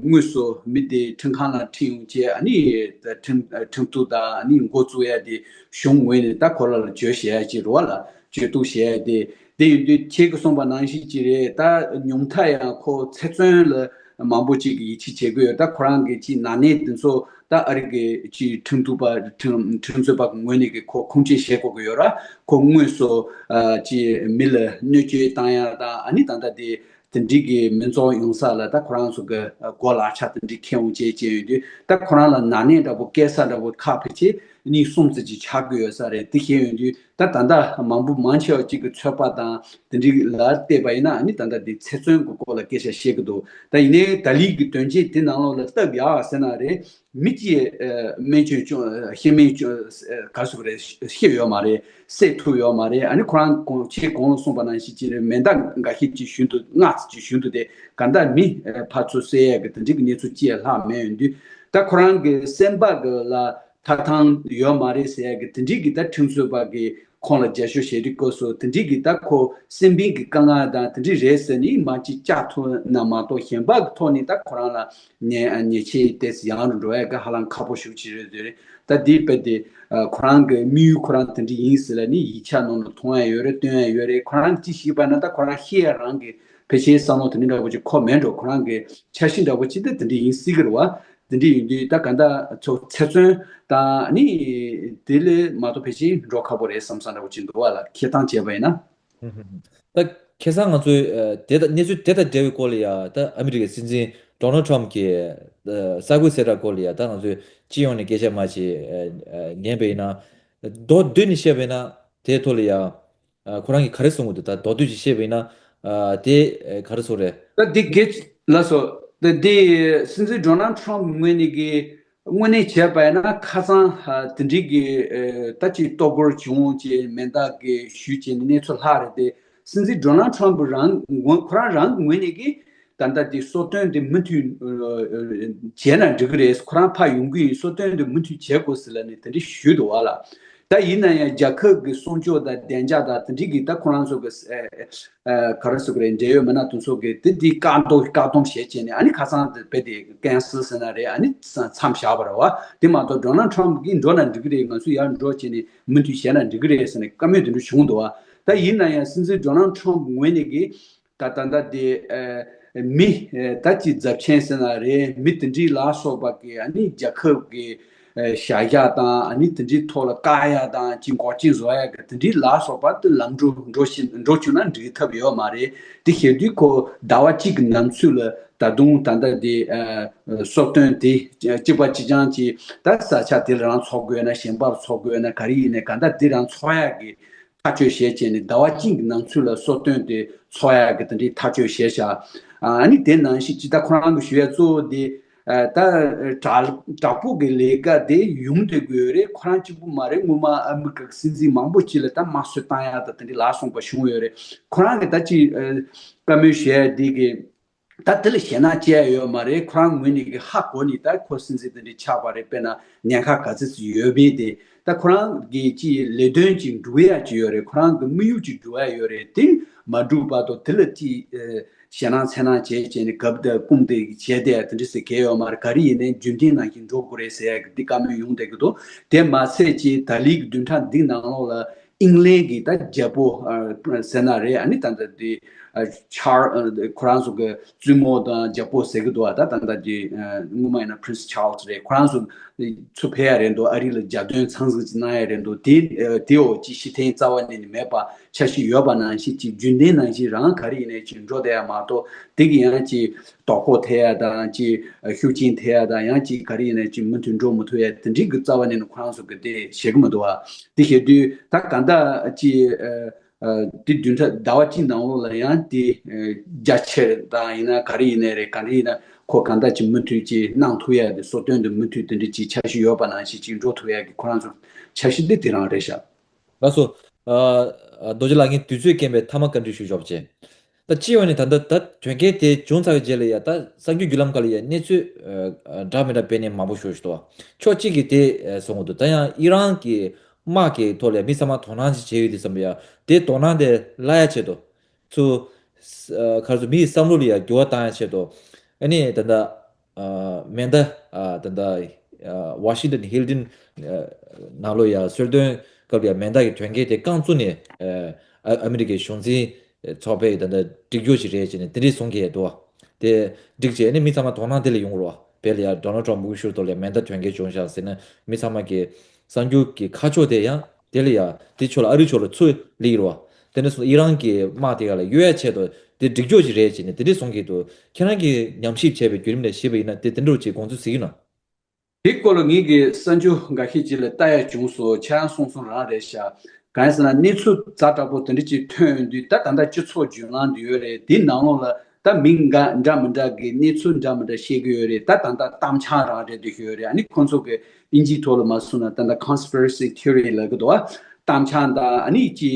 དངོས་སུ་མི་དེ་ཁྲིམས་ཁང་ལ་ཁྲིད་ཡོང་བྱས། ཨ་ནི་ད་ཁྲིམས་ཁྲིམས་གཏུག་དང་ཨ་ནི་འགོ་བཙུགས་ཡ་དེ་གཞུང་ངོས་ནས་ད་ཁོ་རང་ལ་བརྗོད་བྱེད་ཡ་ཅིག་རེད་བ་ལ། བརྗོད་གཏུག་བྱེད་ཡ་དེ་དེ་ཡིན་དུས་ཁྱེད་ཀྱིས་གསུངས་པ་ནང་བཞིན་ཅིག་རེད། ད་ཉུང་མཐའ་ཡང་ཁོ་ཚེ་བཙོན་ལ་མང་པོ་ཅིག་གིས་ཡིད་ཆེས་བྱེད་ཀྱི་ཡོད། ད་ཁོ་རང་གི་ཅིག་ན་ནས་དེ་ཚོ་ད་ཨ་རི་གི་ཅིག་ཁྲིམས་གཏུག་པ་ཁྲིམས་ཁྲིམས་རྩོད་པ་གི་ངོས་ནས་གི་ཁོ་ཁུངས་སྐྱེལ་བྱེད་དགོས་ཀྱི་ཡོད་ར། ཁོ་དངོས་སུ་ཨ་ཅིག་མི་ལ་གནོད་སྐྱོན་བཏང་ཡ་དང་། ཨ་ནི་ད་ལྟ་དེ་དེ་འདྲའི་གི་མི་འཛོམས་ཡོང་ས་ལ་ད་ཁོ་རང་ཚོ་གི་སྒོ་ལག་ཆ་དེ་འདྲའི་ཁྱེར་འོང་བྱས་བྱས་ཡོང་དུས། ད་ཁོ་རང་ལ་ན་ནས་འདྲ་པོ་བཀལ་ས་འདྲ་པོ་ཁག་ཕལ་ཆེར་གཉིས་གསུམ་ཙམ་ཅིག་ཆགས་ཀྱི་ཡོད་ས་རེད། དེ་བྱས་ཡོང་དུས་ད་ད་ལྟ་མང་པོ་མང་ཆེ་བ་ཅིག་གི་ཚོད་དཔག་དང་དེ་འདྲའི་ལ་བལྟས་པ་ཡིན་ན། ཨ་ནི་ད་ལྟ་དེ་ཚེ་བཙོན་གྱི་སྐོར་ལ་སྐད་ཆ་བཤད་ཀྱི་འདུག་ད་ཡིན་ནའི་ད་ལི་གི་དོན་རྐྱེན་དེ་ནང་ལོགས་ལ་སྟབས་ཡག་ཟེར་ན་རེད། མི་གཅིག་ཨ་སྨན་བཅོས་བཅོས་ཨ་སྨན་བཅོས་ཨ་ག་རེ་ཟེར་དགོས་རེད། ཤི་ཡོད་མ་རེད། བསད་ཐུབ་ཡོད་མ་རེད། ཨ་ནི་ཁོ་རང་གོང་ཁྱེད་གོང་ལ་གསུངས་པ་ནང་བཞིན་ཅིག་རེད། མེ་མདའ་འགའ་ཤས་ཅིག་ཞུན་དུ་ལྔ་ཙམ་ཅིག་ཞུན་དུ་དེ་ག་འདྲ་མི་ཨ་ཕར་ཚུར་བསད་ཡས་ཀྱི་དེ་འདྲའི་གི་གནས་ཚུལ་ཅིག་ལྷག་མེད་ཡོང་དུས། ད་ཁོ་རང་གི་སེམས་པ་གི་ལ་ཐག་ཐང་ཡོད་མ་རེད་ཟེར་ཡས་ཀྱི་དེ་འདྲའི་གི་ད་ཁྲིམས་རྩོད་པ་གི་ཁོང་ལ་རྒྱབ་སྐྱོར་བྱེད་དུས་སྐབས་སུ་དེ་འདྲའི་གི་ད་ཁོ་སེམས་པའི་གི་དཀའ་ངལ་དང་དེ་འདྲའི་རེད་ཟེར་ནས་མར་ཅིག་བཅག་ཐུབ་ན་མ་གཏོགས། གཞན་པ་གི་ཐོག་ནས་ད་ཁོ་རང་ལ་ཉེ་ཉེས་ཆད་ཏོག་ཙམ་ཡང་རུ་འགྲོ་ཡ་གི་ཧ་ལམ་ཁག་པོ་ཞེ་པོ་ཅིག་རེད་འདོད་རེད། ད་འདི་དཔེ་དེ་ཁོ་རང་གི་དམིགས་ཡུལ་ཁོ་རང་དེ་འདྲ་ཡིན་ཟེར་ལབ་ནས་ཡིག་ཆ་ནང་ལ་མཐོང་ཡ་ཡོད་རེད། སྟོན་ཡ་ཡོད་རེད། ཁོ་རང་ཅི་ཞིག་པ་ན་ད་ཁོ་རང་ཤི་ཡ་རང་གི་ཕལ་ཆེར་བསམ་བློ་དེ་འདྲ་འདྲ་པོ་ཅིག་འཁོར་མེད་འགྲོ། ཁོ་རང་གི་འཆར་གཞི་འདྲ་པོ་ཅིག་དེ་དེ་འདྲ་ཡིན་སྲིད་གི་རེད་བ། དེ་འདྲ་ཡིན་དུས་ད་ག་འདྲ་ཚོ་ཚེ་བཙོན་དང་ནི་དེ་ལས་མ་གཏོགས་ཕལ་ཆེར་འགྲོ་ཁག་པོ་རེད་བསམ་བསམ་འདྲ་པོ་ཅིག་འདུག་བ་ལ། ཁྱེད་སྟངས་བྱས་པ་ཡིན་ན། ཧུམ་ཧུམ་ཧུམ། ད་ཁ་སང་ང་ཚོས་ཨ་དེ་དང་གནས་ཚུལ་དེ་དང་འབྲེལ་བའི་སྐོར་ལ་ཡ། ད་ཨ་མི་རི་ཀའི་སྲིད་འཛིན་ཌོ་ནལ་ཊམ་གྱི་ཨ་ས་ཁུལ་གསལ་བསྒྲགས་སྐོར་ལ་ཡ། ད་ང་ཚོས་སྤྱི་ཡོངས་ནས་སྐད་ཆ་མར་ཅིག་ཨ་ཨ་ཉན་པ་ཡིན་ན། མདོར་བསྡུས་ནས་བཤད་པ་ཡིན་ན་དེའི་ཐོག་ལ་ཡ། ཨ་ཁོ་རང་གིས་ག་རེ་གསུང་གི་འདུག་ད་མདོར་བསྡུས་ཅིག་བཤད་པ་ཡིན་ན། ཨ་དེ་ཨ་ག་རེ་ཟེར་དགོས་རེད། ད་འདི་གལ་ལགས་སོ། ད་འདི་སྲིད་འཛིན་ཌོ་ནལ་ཊམ་ངོས་ནས་ཀྱི་དངོས་གནས་བྱས་པ་ཡིན་ན་ཁ་སང་ཨ་དེ་འདྲའི་གི་ཨ་ད་ཅིག་གཏོར་རྒོལ་བྱུང་བྱས་མེ་མདའ་གི་གཞུས་བྱས་ནས་གནས་ཚུལ་ལྷག་རེད་དེ། སྲིད་འཛིན་ཌོ་ནལ་ཊམ་རང་ངོས་ཁོ་རང་རང་གི་ངོས་ནས་ཀྱི་ད་ལྟ་དེ་སྲོག་དོན་དེ་མུ་མཐུད་ཨ་བྱས་ན་འགྲིག་གི་རེད། ཁོ་རང་ཕར་ཡོང་གི་ཡིན། སྲོག་དོན་དེ་མུ་མཐུད་བྱེད་དགོས་ཟེར་ལབ་ནས་དེ་འདྲ་ཞུས་འདུག་བ་ལ། ད་ཡིན་ན་ཡང་རྒྱལ་ཁབ་ཀྱི་སྲུང་སྐྱོབ་དང་བདེ་འཇགས་དང་དེ་འདྲའི་གི་ད་ཁོ་རང་ཚོ་གི་ཨ་ཨ་ག་རེ་ཟེར་དགོས་རེད། འབྲེལ་ཡོད་མི་སྣ་དེ་ཚོ་གི་དེ་འདི་བཀག་འདོམས་བཀག་སྡོམ་བྱས་བྱས་ནས། ཨ་ནི་ཁ་སང་དེ་རྦད་དེ་ཀན་སི་ལ་ཟེར་ན་རེད། ཨ་ནི་མཚམས་བཞག་པ་རེད་བ། དེ་མ་གཏོགས་ཌོ་ནལ་ཊམ་གིས་འགྲོ་ན་འགྲིག་གི་རེད། ང་ཚོ་ཡར་འགྲོ་བྱས་ནས་མུ་མཐུད་བྱས་ན་འགྲིག་གི་རེད་ཟེར་ནས་བཀའ་མོལ་དེ་འདྲ་བྱུང་འདུག་བ། ད་ཡིན་ན་ཡང་སྲིད་འཛིན་ཌོ་ནལ་ཊམ་ངོས་ནས་གི་ད་ད་ལྟ་དེ་ཨ་མི་ཨ་ད་ཅི་རྫབ་ཆེན་ཟེར་ན་རེད། མི་དེ་འདྲའི་ལ་སོགས་པ་གི་ཨ་ནི་རྒྱལ་ཁབ་ཀྱི་ཨ་བྱ་གཞག་དང་། ཨ་ནི་དེ་འདྲའི་ཐོག་ལ་བཀག་ཡ་དང་ཅི་འགོག་རྐྱེན་བཟོ་ཡ་གི་དེ་འདྲའི་ལ་སོགས་པ་དེ་ལམ་འགྲོ་འགྲོ་བཞིན་འགྲོ་བཅུག་ན་འགྲིག་ཐབས་ཡོད་མ་རེད། དེ་བྱེད་དུས་ཁོ་ཟླ་བ་གཅིག་གི་ནང་ཚུད་ལ་ད་དུང་ད་ལྟ་དེ་ཨ་གསོལ་སྟོན་དེ་གཅིག་པ་གཅིག་རྐྱང་གི་ད་ས་ཆ་དེ་ལ་རང་འཚོགས་དགོས་ན། གཞན་པར་འཚོགས་དགོས་ན། ག་རེ་ཡིན་ནའི་གང་ལྟར་དེ་རང་འཚོགས་ཡ་གི་ཐག་གཅོད་བྱས་བྱས་ནས་ཟླ་བ་གཅིག་གི་ནང་ཚུད་ལ་གསོལ་སྟོན་དེ་འཚོགས་ཡག་གི་དེ་འདྲའི་ཐག་གཅོད་བྱས་བཞག་ཨ་ནི་དེ་ནང་བཞིན་ཅི་ད་ཁོ་རང་གི་ཞུ་ཡ་གཙོ་བོ་དེ་ཨ་ད་དྲག་དྲག་པོ་གི་ལས་ཀ་དེ་ཡོང་སྡོད་དགོས་རེད། ཁོ་རང་གཅིག་པུ་མ་རེད། སྔོན་མ་ཨ་མི་རི་ཀ་གི་སྲིད་འཛིན་མང་པོ་ཅིག་ལ་ད་དམར་གསོད་བཏང་ཡག་དང་དེ་འདྲའི་ལ་སོགས་པ་བྱུང་ཡོད་རེད། ཁོ་རང་གི་ད་ཅི་ཨ་བཀའ་མོལ་བྱས་ཡ་དེ་གི་ད་དེ་ལ་ཞེད་སྣང་སྐྱེ་ཡ་ཡོད་མ་རེད། ཁོ་རང་ངོས་ནས་གི་ཧ་གོ་ནས་ད་ཁོ་སྲིད་འཛིན་དེ་འདྲ་ཆགས་པ་རེད། དཔེར་ན་ཉེན་ཁ་ག་ཚོད་ཅིག་ཡོད་མེད་དེ། ད་ཁོ་རང་གི་ཅིག་ལས་དོན་ཅིག་འགྲུབ་ཡ་ཅིག་ཡོད་རེད། ཁོ་རང་གི་དམིགས་ཡུལ་ཅིག་འགྲུབ་ཡ་ཡོད་རེད། དེ་མ་འགྲུབ་བར་དུ་དེ་ལ་ཅིག་ཨ་ཞེད་སྣང་འཚེར་སྣང་བྱས་བྱས་ནས་གབ་དང་སྐུམ་དེ་བྱས་བསྡད་ཡ་དེ་འདྲ་ཟེར་གྱི་ཡོད་མ་རེད། ག་རེ་ཡིན་ནའི་རྒྱུན་ལྡན་ནང་བཞིན་འགྲོ་དགོས་རེད་ཟེར་ཡ་གི་འདི་བཀའ་མོལ་ཡོང་བསྡད་ཀྱི་འདུག་དེ་མ་ཚད་ཅིག་ད་ལིའི་གི་བདུན་ཕྲག་འདི་ནང་ལོགས་ལ་ཨིང་ལན་གྱི་ད་རྒྱལ་པོ་ཨ་ཟེར་ན་རེད། ཨ་ནི་ད་ལྟ་དེ་ཨ་ཆར་ཨ་ཁོ་རང་ཚོ་གི་བཙུན་མོ་དང་རྒྱལ་པོ་ཟེར་གི་འདུག་ཨ་ད་ད་ལྟ་དེ་ཨ་སྔོན་མ་ཡིན་ན་Prince Charles རེད། ཁོ་རང་ཚོ་ཚུར་ཕེབས་ཡ་རེད་འདུག་ཨ་རི་ལ་གྱ་སྟོན་ཚང་ཟིག་ཅིག་གནང་ཡ་རེད་འདུག་དེ་ཨ་དེའོ་ཅིག་ཕྱིར་འཐེན་རྩ་བ་ནས་ནི་མེད་པ་འཆར་གཞི་ཡོད་པ་ནང་བཞིན་ཅིག་རྒྱུན་ལྡན་ནང་བཞིན་རང་ག་རེ་ཡིན་ནའི་ཅིག་འགྲོ་བསྡད་ཡ་མ་གཏོགས། དེ་གི་ཡང་ཅིག་དོ་ཕོག་ཐེབས་ཡ་དང་ཅིག་ཤུགས་རྐྱེན་ཐེབས་ཡ་དང་། ཡང་ཅིག་ག་རེ་ཡིན་ནའི་ཅིག་མུ་མཐུད་འགྲོ་མི་ཐུབ་ཡ་དེ་འདྲའི་གི་རྩ་བ་ནས་ནི་ཁོ་རང་ཚོ་གི་དེ་བྱེད་གི་མི་འདུག་བ། དེ་བྱེད་དུས་ད་གང་ལྟར་ཅིག་ཨ་ཨ་དེ་བདུན་ཕྲག་ཟླ་བ་གཅིག་ནང་ལོགས་ལ་ཡང་དེ་ཨ་རྒྱ་ཆེར་དང་ཡིན་ན་ག་རེ་ཡིན་ནའི་རེད། ག་རེ་ཡིན་ན་ཁོ་གང་ལྟར་ཅིག་མུ་མཐུད་ཅིག་གནང་ཐུབ་ཡ་དེ། གསོལ་སྟོན་དེ་མུ་མཐུད་དེ་འདྲ་ཅིག་འཆར་གཞི་ཡོད་པ་ནང་བཞིན་ཅིག་འགྲོ་ཐུབ་ཡ་གི་ཁོ་རང་ཚོ་འཆར་གཞི་དེ་དེ་རང་རེད་ཤག་ལགས་སོ། ཨ་ཨ་རྡོ་རྗེ་ལགས། ངས་དུས་ཚོད་རྐྱེན་པས་མཐའ་མ་བཀའ་འདྲི་ཞུ་ཆོག་པ་བྱས། ད་སྤྱི་ཡོངས་ནས་ད་ལྟ་ད་དོན་རྐྱེན་དེ་བྱུང་ཚར་བའི་རྗེས་ལ་ཡ་ད་གསར་འགྱུར་བརྒྱུད་ལམ་ཁག་ལ་ཡ་གནས་ཚུལ་ཨ་ཨ་འདྲ་མི་འདྲ་སྤེལ་མཁན་མང་པོ་ཞིག་འདུག་ཕྱོགས་གཅིག་གིས་དེ་ཨ་གསུང་གི་འདུག་ད་ཡང་ཨི་རན་གྱི་དམག་གི་ཐོག་ལ་ཡ་མི་ཚང་མ་དོ་སྣང་ཅིག་བྱས་ཡོད་དུས་ཙམ་པ་ཡ་དེ་དོ་སྣང་དེ་བརླག་ཡ་ཆེད་དུ་ཚུར་ཨ་ག་རེ་ཟེར། མི་ཡི་བསམ་བློ་ལ་ཡ་འགྱུར་བ་བཏང་ཡ་ཆེད་དུ་ཨ་ནི་ད་ལྟ་ཨ་མེ་མདའ་ཨ་ད་ལྟ་ཨ་Washington Hilton ཨ་ནང་ལོགས་ཡ་གསོལ་སྟོན་སྐབས་ཡ་མེ་མདའ་གི་དོན་རྐྱེན་དེ་རྐང་བཙུགས་ནས་ཨ་ཨ་མི་རི་ཀའི་གཞུང་འཛིན་ཚོགས་པས་ད་ལྟ་འགྲིག་རྒྱུ་ཞིག་རེད་ཅེས་ནས་དེ་འདྲས་གསུང་གི་ཡོད་འདུག་དེ་འགྲིག་བྱས་ནས་མི་ཚང་མ་དོ་སྣང་དེ་ལ་ཡོང་གི་རེད་བ། དཔེར་ན་ཡ་Donald Trump སྨུག་ཤོར་ཐོག་ལ་མེ་མདའ་དོན་རྐྱེན་བྱུང་ཤག་ཟེར་ན་མི་ཚང་མ་གི་གསར་འགྱུར་གྱི་ཁ་ཕྱོགས་དེ་ཡང་དེ་ལ་ཡ་དེ་ཕྱོགས་ལ་ཨ་རིའི་ཕྱོགས་ལ་ཚུར་སླེབས་ཀྱི་རེད་བ། དེ་ནས་བཟུང་ཨི་རན་གྱི་དམག་དེ་ག་ལ་གཡོལ་ཡ་ཆེད་དུ་དེ་འགྲིག་རྒྱུ་ཞིག་རེད་ཅེས་ནས་དེ་འདྲས་གསུང་གི་འདུག་ཁྱེད་རང་གིས་ཉམས་ཞིབ་བྱས་པའི་བརྒྱུད་རིམ་ལ་གཞིགས་པ་ཡིན་ན་དེ་དེ་འདྲ་ཅིག་དགོངས་ཚུལ་གཟིགས་ཀྱི་ན། དེ་སྐོར་ལ་ངེད་ཀྱིས་གསར་འགྱུར་འགའ་ཤས་ཅིག་ལ་ལྟ་ཡ་བྱུང་སོང་། ཁྱེད་རང་གསུང་སོང་རང་རེད་ཤག་གང་ཡིན་ཟེར་ན་གནས་ཚུལ་ཛ་དྲག་པོ་དེ་འདྲ་ཅིག་ཐོན་ཡོང་དུས་ད་ད་ལྟ་སྤྱི་ཚོགས་བརྒྱུད་ལམ་དུ་ཡོད་རེད། དེའི་ནང་ལོགས་ལ་ད་མི་འགའ་འདྲ་མི་འདྲ་གི་གནས་ཚུལ་འདྲ་མི་འདྲ་བཤད་ཀྱི་ཡོད་རེད། ད་ད་ལྟ་གཏམ་འཆལ་རང་རེད་འདུག་ཡོད་རེད། ཨ་ནི་ཁོང་ཚོ་གི་ཨིན་ཇིའི་ཐོག་ལ་མ་གསུངས་ན་ད་ལྟ་conspiracy theory ལབ་ཀྱི་འདུག་བ། གཏམ་འཆལ་དང་ཨ་ནི་ཅི་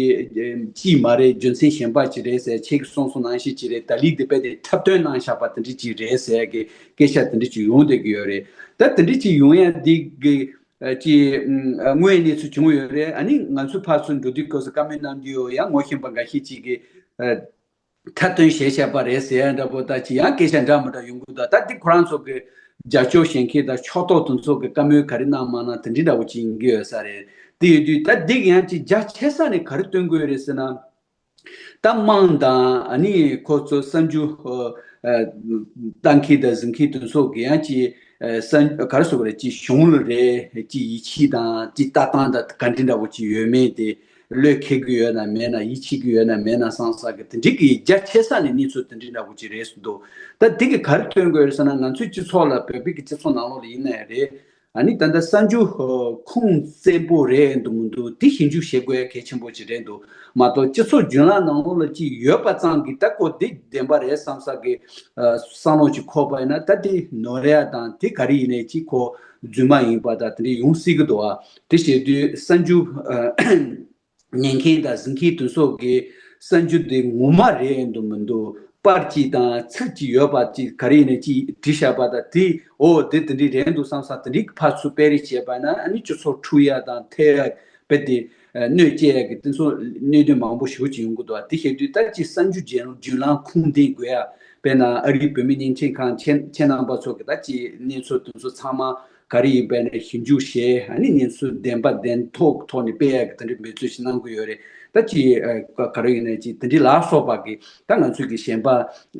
ཅི་མ་རེད། རྒྱུ་མཚན་གཞན་པ་ཅིག་རེད་ཟེར། ཁྱེད་ཀྱིས་གསུངས་སོང་ནང་བཞིན་ཅིག་རེད། ད་ལི་དེ་པས་དེ་འཁྲབ་སྟོན་གནང་བཞག་པ་དེ་འདྲ་ཅིག་རེད་ཟེར་གི་སྐད་ཆ་དེ་འདྲ་ཅིག་ཡོང་བསྡད་ཀྱི་ཡོད་རེད། ད་དེ་འདྲ་ཅིག་ཡོང་ཡ་འདི་གི་ཨ་ཅི་ཨ་དངོས་གནས་ཚུལ་བྱུང་ཡོད་རེད། ཨ་ནི་ང་ཚོ་ཕར་ཚུར་འགྲོ་དུས་སྐབས་སུ་བཀའ་མོལ་གནང་རྒྱུ་ཡོད། ཡང་ངོ་ཤེས་པ་འགའ་ཤས་ཅིག་གིས་ཨ་འཁྲབ་སྟོན་བྱས་བཞག་པ་རེད་ཟེར་ཡ་འདྲ་པོ་ད་ཅི་ཡང་སྐད་ཆ་འདྲ་མི་འདྲ་ཡོང་གི་འདུག་ད་འདི་ཁོ་རང་ཚོ་གི་རྒྱབ་སྐྱོར་བྱེད་མཁན་དང་ཕྱོགས་གཏོགས་དེ་ཚོ་གི་བཀའ་མོལ་ག་རེ་གནང་མ་གནང་དེ་འདྲ་འདྲ་པོ་ཅིག་ཡིན་གྱི་ཡོད་ས་རེད། དེ་ཡོད་དུས་ད་འདི་གི་ཡང་ཅིག་རྒྱ་ཆེ་ས་ནས་ག་རེ་སྟོན་དགོས་རེད་ཟེར་ན། ད་དམངས་དང་ཨ་ནི་ཁོ་ཚོ་གསར་འགྱུར་ཨ་ཨ་ལྟ་མཁན་དང་གཟིགས་མཁན་དེ་ཚོ་གི་ཡང་ཅིག་ཨ་གསར་ག་རེ་ཟེར་དགོས་རེད། ཅིག་གཞུང་ལ་རེད་ཅིག་ཡིད་ཆེས་དང་ཅིག་ལྟ་སྟངས་དང་ག་འདྲ་འདྲ་པོ་ཅིག་ཡོད་མེད་དེ། བློས་འཁེལ་གྱི་ཡོད་ན་མེད་ན། ཡིད་ཆེས་ཀྱི་ཡོད་ན་མེད་ན་བསམ་ས་གི་དེ་འདྲའི་གི་རྒྱ་ཆེ་ས་ནས་གནས་ཚུལ་དེ་འདྲའི་འདྲ་པོ་ཅིག་རེད་ཟེར་འདུག་ད་དེ་གི་ག་རེ་སྟོན་དགོས་རེད་ཟེར་ན། ང་ཚོའི་སྤྱི་ཚོགས་ལ་བོད་པའི་གི་སྤྱི་ཚོགས་ནང་ལོགས་ལ་ཡིན་ན་ཡང་རེད། ཨ་ནི་ད་ལྟ་གསར་འགྱུར་ཁུངས་བཙན་པོ་རེད་འདུག་མི་འདུག་དེ་ཞིབ་འཇུག་བྱེད་དགོས་གལ་ཆེན་པོ་ཅིག་རེད་འདུག་མ་གཏོགས་སྤྱི་ཚོགས་བརྒྱུད་ལམ་ནང་ལོགས་ལ་ཅིག་ཡོད་པ་ཙམ་གྱིས་ད་ཁོ་དེ་བདེན་པ་རེད་བསམ་ས་གི་ཨ་བསམ་བློ་ཅིག་འཁོར་བ་ཡིན་ན། ད་དེ་ནོར་ཡ་དང་དེ་ག་རེ་ཡིན་ནའི་ཅིག་ཁོ་རྫུན་མ་ཡིན་པ་དང་དེ་འདྲ་ཡོང་སྲིད་ཀྱི་འདུག་ཨ། དེ་བྱེད་དུས་གསར་འགྱུར་ཨ། ཉན་མཁན་དང་གཟིགས་མཁན་དེ་ཚོ་གིས་གསར་འགྱུར་འདི་ངོ་མ་རེད་འདུག་མི་འདུག་པར་གཅིག་དང་ཚིག་གཅིག་ཡོད་པ་གཅིག་ག་རེ་ཡིན་ནའི་གཅིག་བྲིས་བཞག་པ་དང་དེ་འོ་དེ་དེ་འདྲ་རེད་འདུག་བསམ་ས་དེ་འདྲའི་ཕར་ཚུར་སྤེལ་རེས་བྱས་པ་ན། ཨ་ནི་སྤྱི་ཚོགས་འཁྲུག་ཡ་དང་ཐལ་ཡ། རྦད་དེ་གནོད་སྐྱེལ་ཡག་གི་དེ་ཚོ་གནད་དོན་མང་པོ་ཞེ་པོ་ཅིག་ཡོང་གི་འདུག་དེ་བྱེད་དུས་ད་ཅིག་གསར་འགྱུར་བརྒྱུད་ལམ་ཁུངས་ལྡན་དགོས་ཡ། དཔེར་ན་ཨ་རིའི་བོད་མི་བརྙན་འཕྲིན་ཁང་ཁྱེད་ཁྱེད་རྣམ་པ་ཚོ་གི་ད་ཅིག་གནས་ཚུལ་དེ་ཚོ་ཚང་མ་ག་རེ་ཡིན་པས་ན་ཞིབ་འཇུག་བྱས། ཨ་ནི་གནས་ཚུལ་བདེན་པ་བདེན་ཐོག་ཐོག་ནས་སྤེལ་ཡག་གི་དེ་འདྲའི་འབད་རྩོལ་ཞིག་གནང་གི་ཡོད་རེད། ད་ཅིག་ག་རེ་ཡིན་ན་ཅིག་དེ་འདྲའི་ལ་སོགས་པ་གི་ད་ང་ཚོའི་གི་གཞན་པ་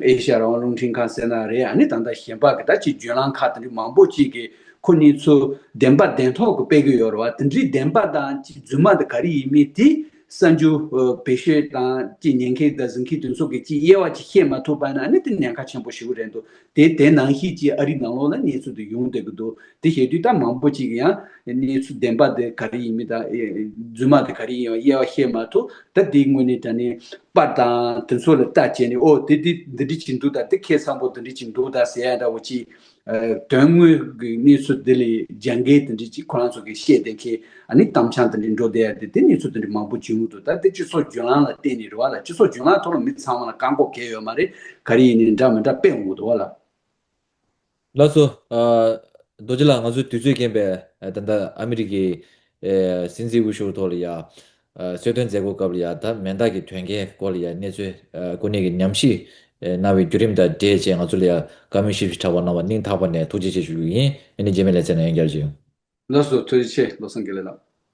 ཨེ་ཤ་ཡ་རང་དབང་རླུང་འཕྲིན་ཁང་ཟེར་ན་རེད། ཨ་ནི་ད་ལྟ་གཞན་པ་གི་ད་ཅིག་བརྒྱུད་ལམ་ཁག་དེ་འདྲའི་མང་པོ་ཅིག་གི་ཁོ་གནས་ཚུལ་བདེན་པ་བདེན་ཐོག་གི་སྤེལ་གི་ཡོད་རེད་བ། དེ་འདྲའི་བདེན་པ་དང་ཅིག་རྫུན་མ་དེ་ག་རེ་ཡིན་མིན་དེ་གསར་འགྱུར་བེད་སྤྱོད་དང་ཅིག་ཉན་མཁན་དང་གཟིགས་མཁན་དེ་ཚོ་གི་ཅིག་དབྱེ་བ་ཅིག་ཤེས་མ་ཐུབ་པ་ན་ཨ་ནི་དེ་ཉེན་ཁ་ཆེན་པོ་ཞེ་པོ་རེད་འདུག་དེ་དེ་ནང་བཞིན་ཅིག་ཨ་རི་ནང་ལོགས་ལ་གནས་ཚུལ་དེ་ཡོང་བསྡད་ཀྱི་འདུག་དེ་བྱེད་དུས་ད་མང་པོ་ཅིག་ཡང་གནས་ཚུལ་བདེན་པ་དེ་ག་རེ་ཡིན་མིན་དང་ཨེ་རྫུན་མ་དེ་ག་རེ་ཡིན་ཡང་དབྱེ་བ་ཤེས་མ་ཐུབ། ད་དེའི་ངོས་ནས་ད་ནི་པར་དང་དེ་ཚོ་ལ་ལྟ་བྱས་ནས་ཨོ་དེ་དེ་འདི་འདྲ་ཅིག་འདུག་ད་དེ་ཁ་སང་པོ་འདི་འདྲ་ཅིག་འདུག་ད་ཟེར་ཡ་འདྲ་བོ་ཅིག་དོན་དངོས་ཀྱི་གནས་ཚུལ་འདི་ལས་རྒྱང་བཀལ་དེ་འདྲ་ཅིག་ཁོ་རང་ཚོ་གིས་བཤད་བསྡད་མཁན་ཨ་ནི་གཏམ་འཆལ་དེ་འདྲ་འགྲོ་བསྡད་ཡ་དེ་དེ་གནས་ཚུལ་དེ་འདྲ་མང་པོ་བྱུང་གི་འདུག་ད་དེ་སྤྱི་ཚོགས་བརྒྱུད་ལམ་ལ་བརྟེན་ནས་རེད་བ་ལ། སྤྱི་ཚོགས་བརྒྱུད་ལམ་ཐོག་ལ་མི་ཚང་མ་ལ་བཀག་འགོག་གང་ཡོད་མ་རེད། ག་རེ་ཡིན་ནའི་འདྲ་མི་འདྲ་སྤེལ་འོང་གི་འདུག་བ་ལ། ལགས་སོ། ཨ། རྡོ་རྗེ་ལགས། ང་ཚོའི་དུས་ཚོད་རྐྱེན་པས་ཨ་ད་ལྟ་ཨ་མི་རི་ཀའི་ཨེ་སྲིད་འཛིན་འོས་ཤོག་ཐོག་ལ་ཡ་ཨ་གསོལ་སྟོན་མཛད་སྒོ་སྐབས་ལ་ཡ་ད་མེ་མདའ་གི་དོན་རྐྱེན་སྐོར་ལ་ཡ་གནས་ཚུལ་ཨ་སྐོར་ནས་ཀྱི་ཉམས་ཞིབ་ཨེ་གནང་བའི་བརྒྱུད་རིམ་དང་འབྲེལ་བྱས་ང་ཚོ་ལ་ཡ་བཀའ་མོལ་ཞིབ་ཞིབ་གྲགས་པ་གནང་བ་སྙིང་ཐག་པ་ནས་ཐུགས་རྗེ་ཆེ་ཞུ་རྒྱུ་ཡིན། ཨ་ནི་རྗེས་མའི་ལེ་ཚན་ནང་ཡང་བསྐྱར་མཇལ་ཡོང་། ལགས་སོ། ཐུགས་རྗེ་ཆེ། བློ་བཟང་དགེ་ལེགས་ལགས།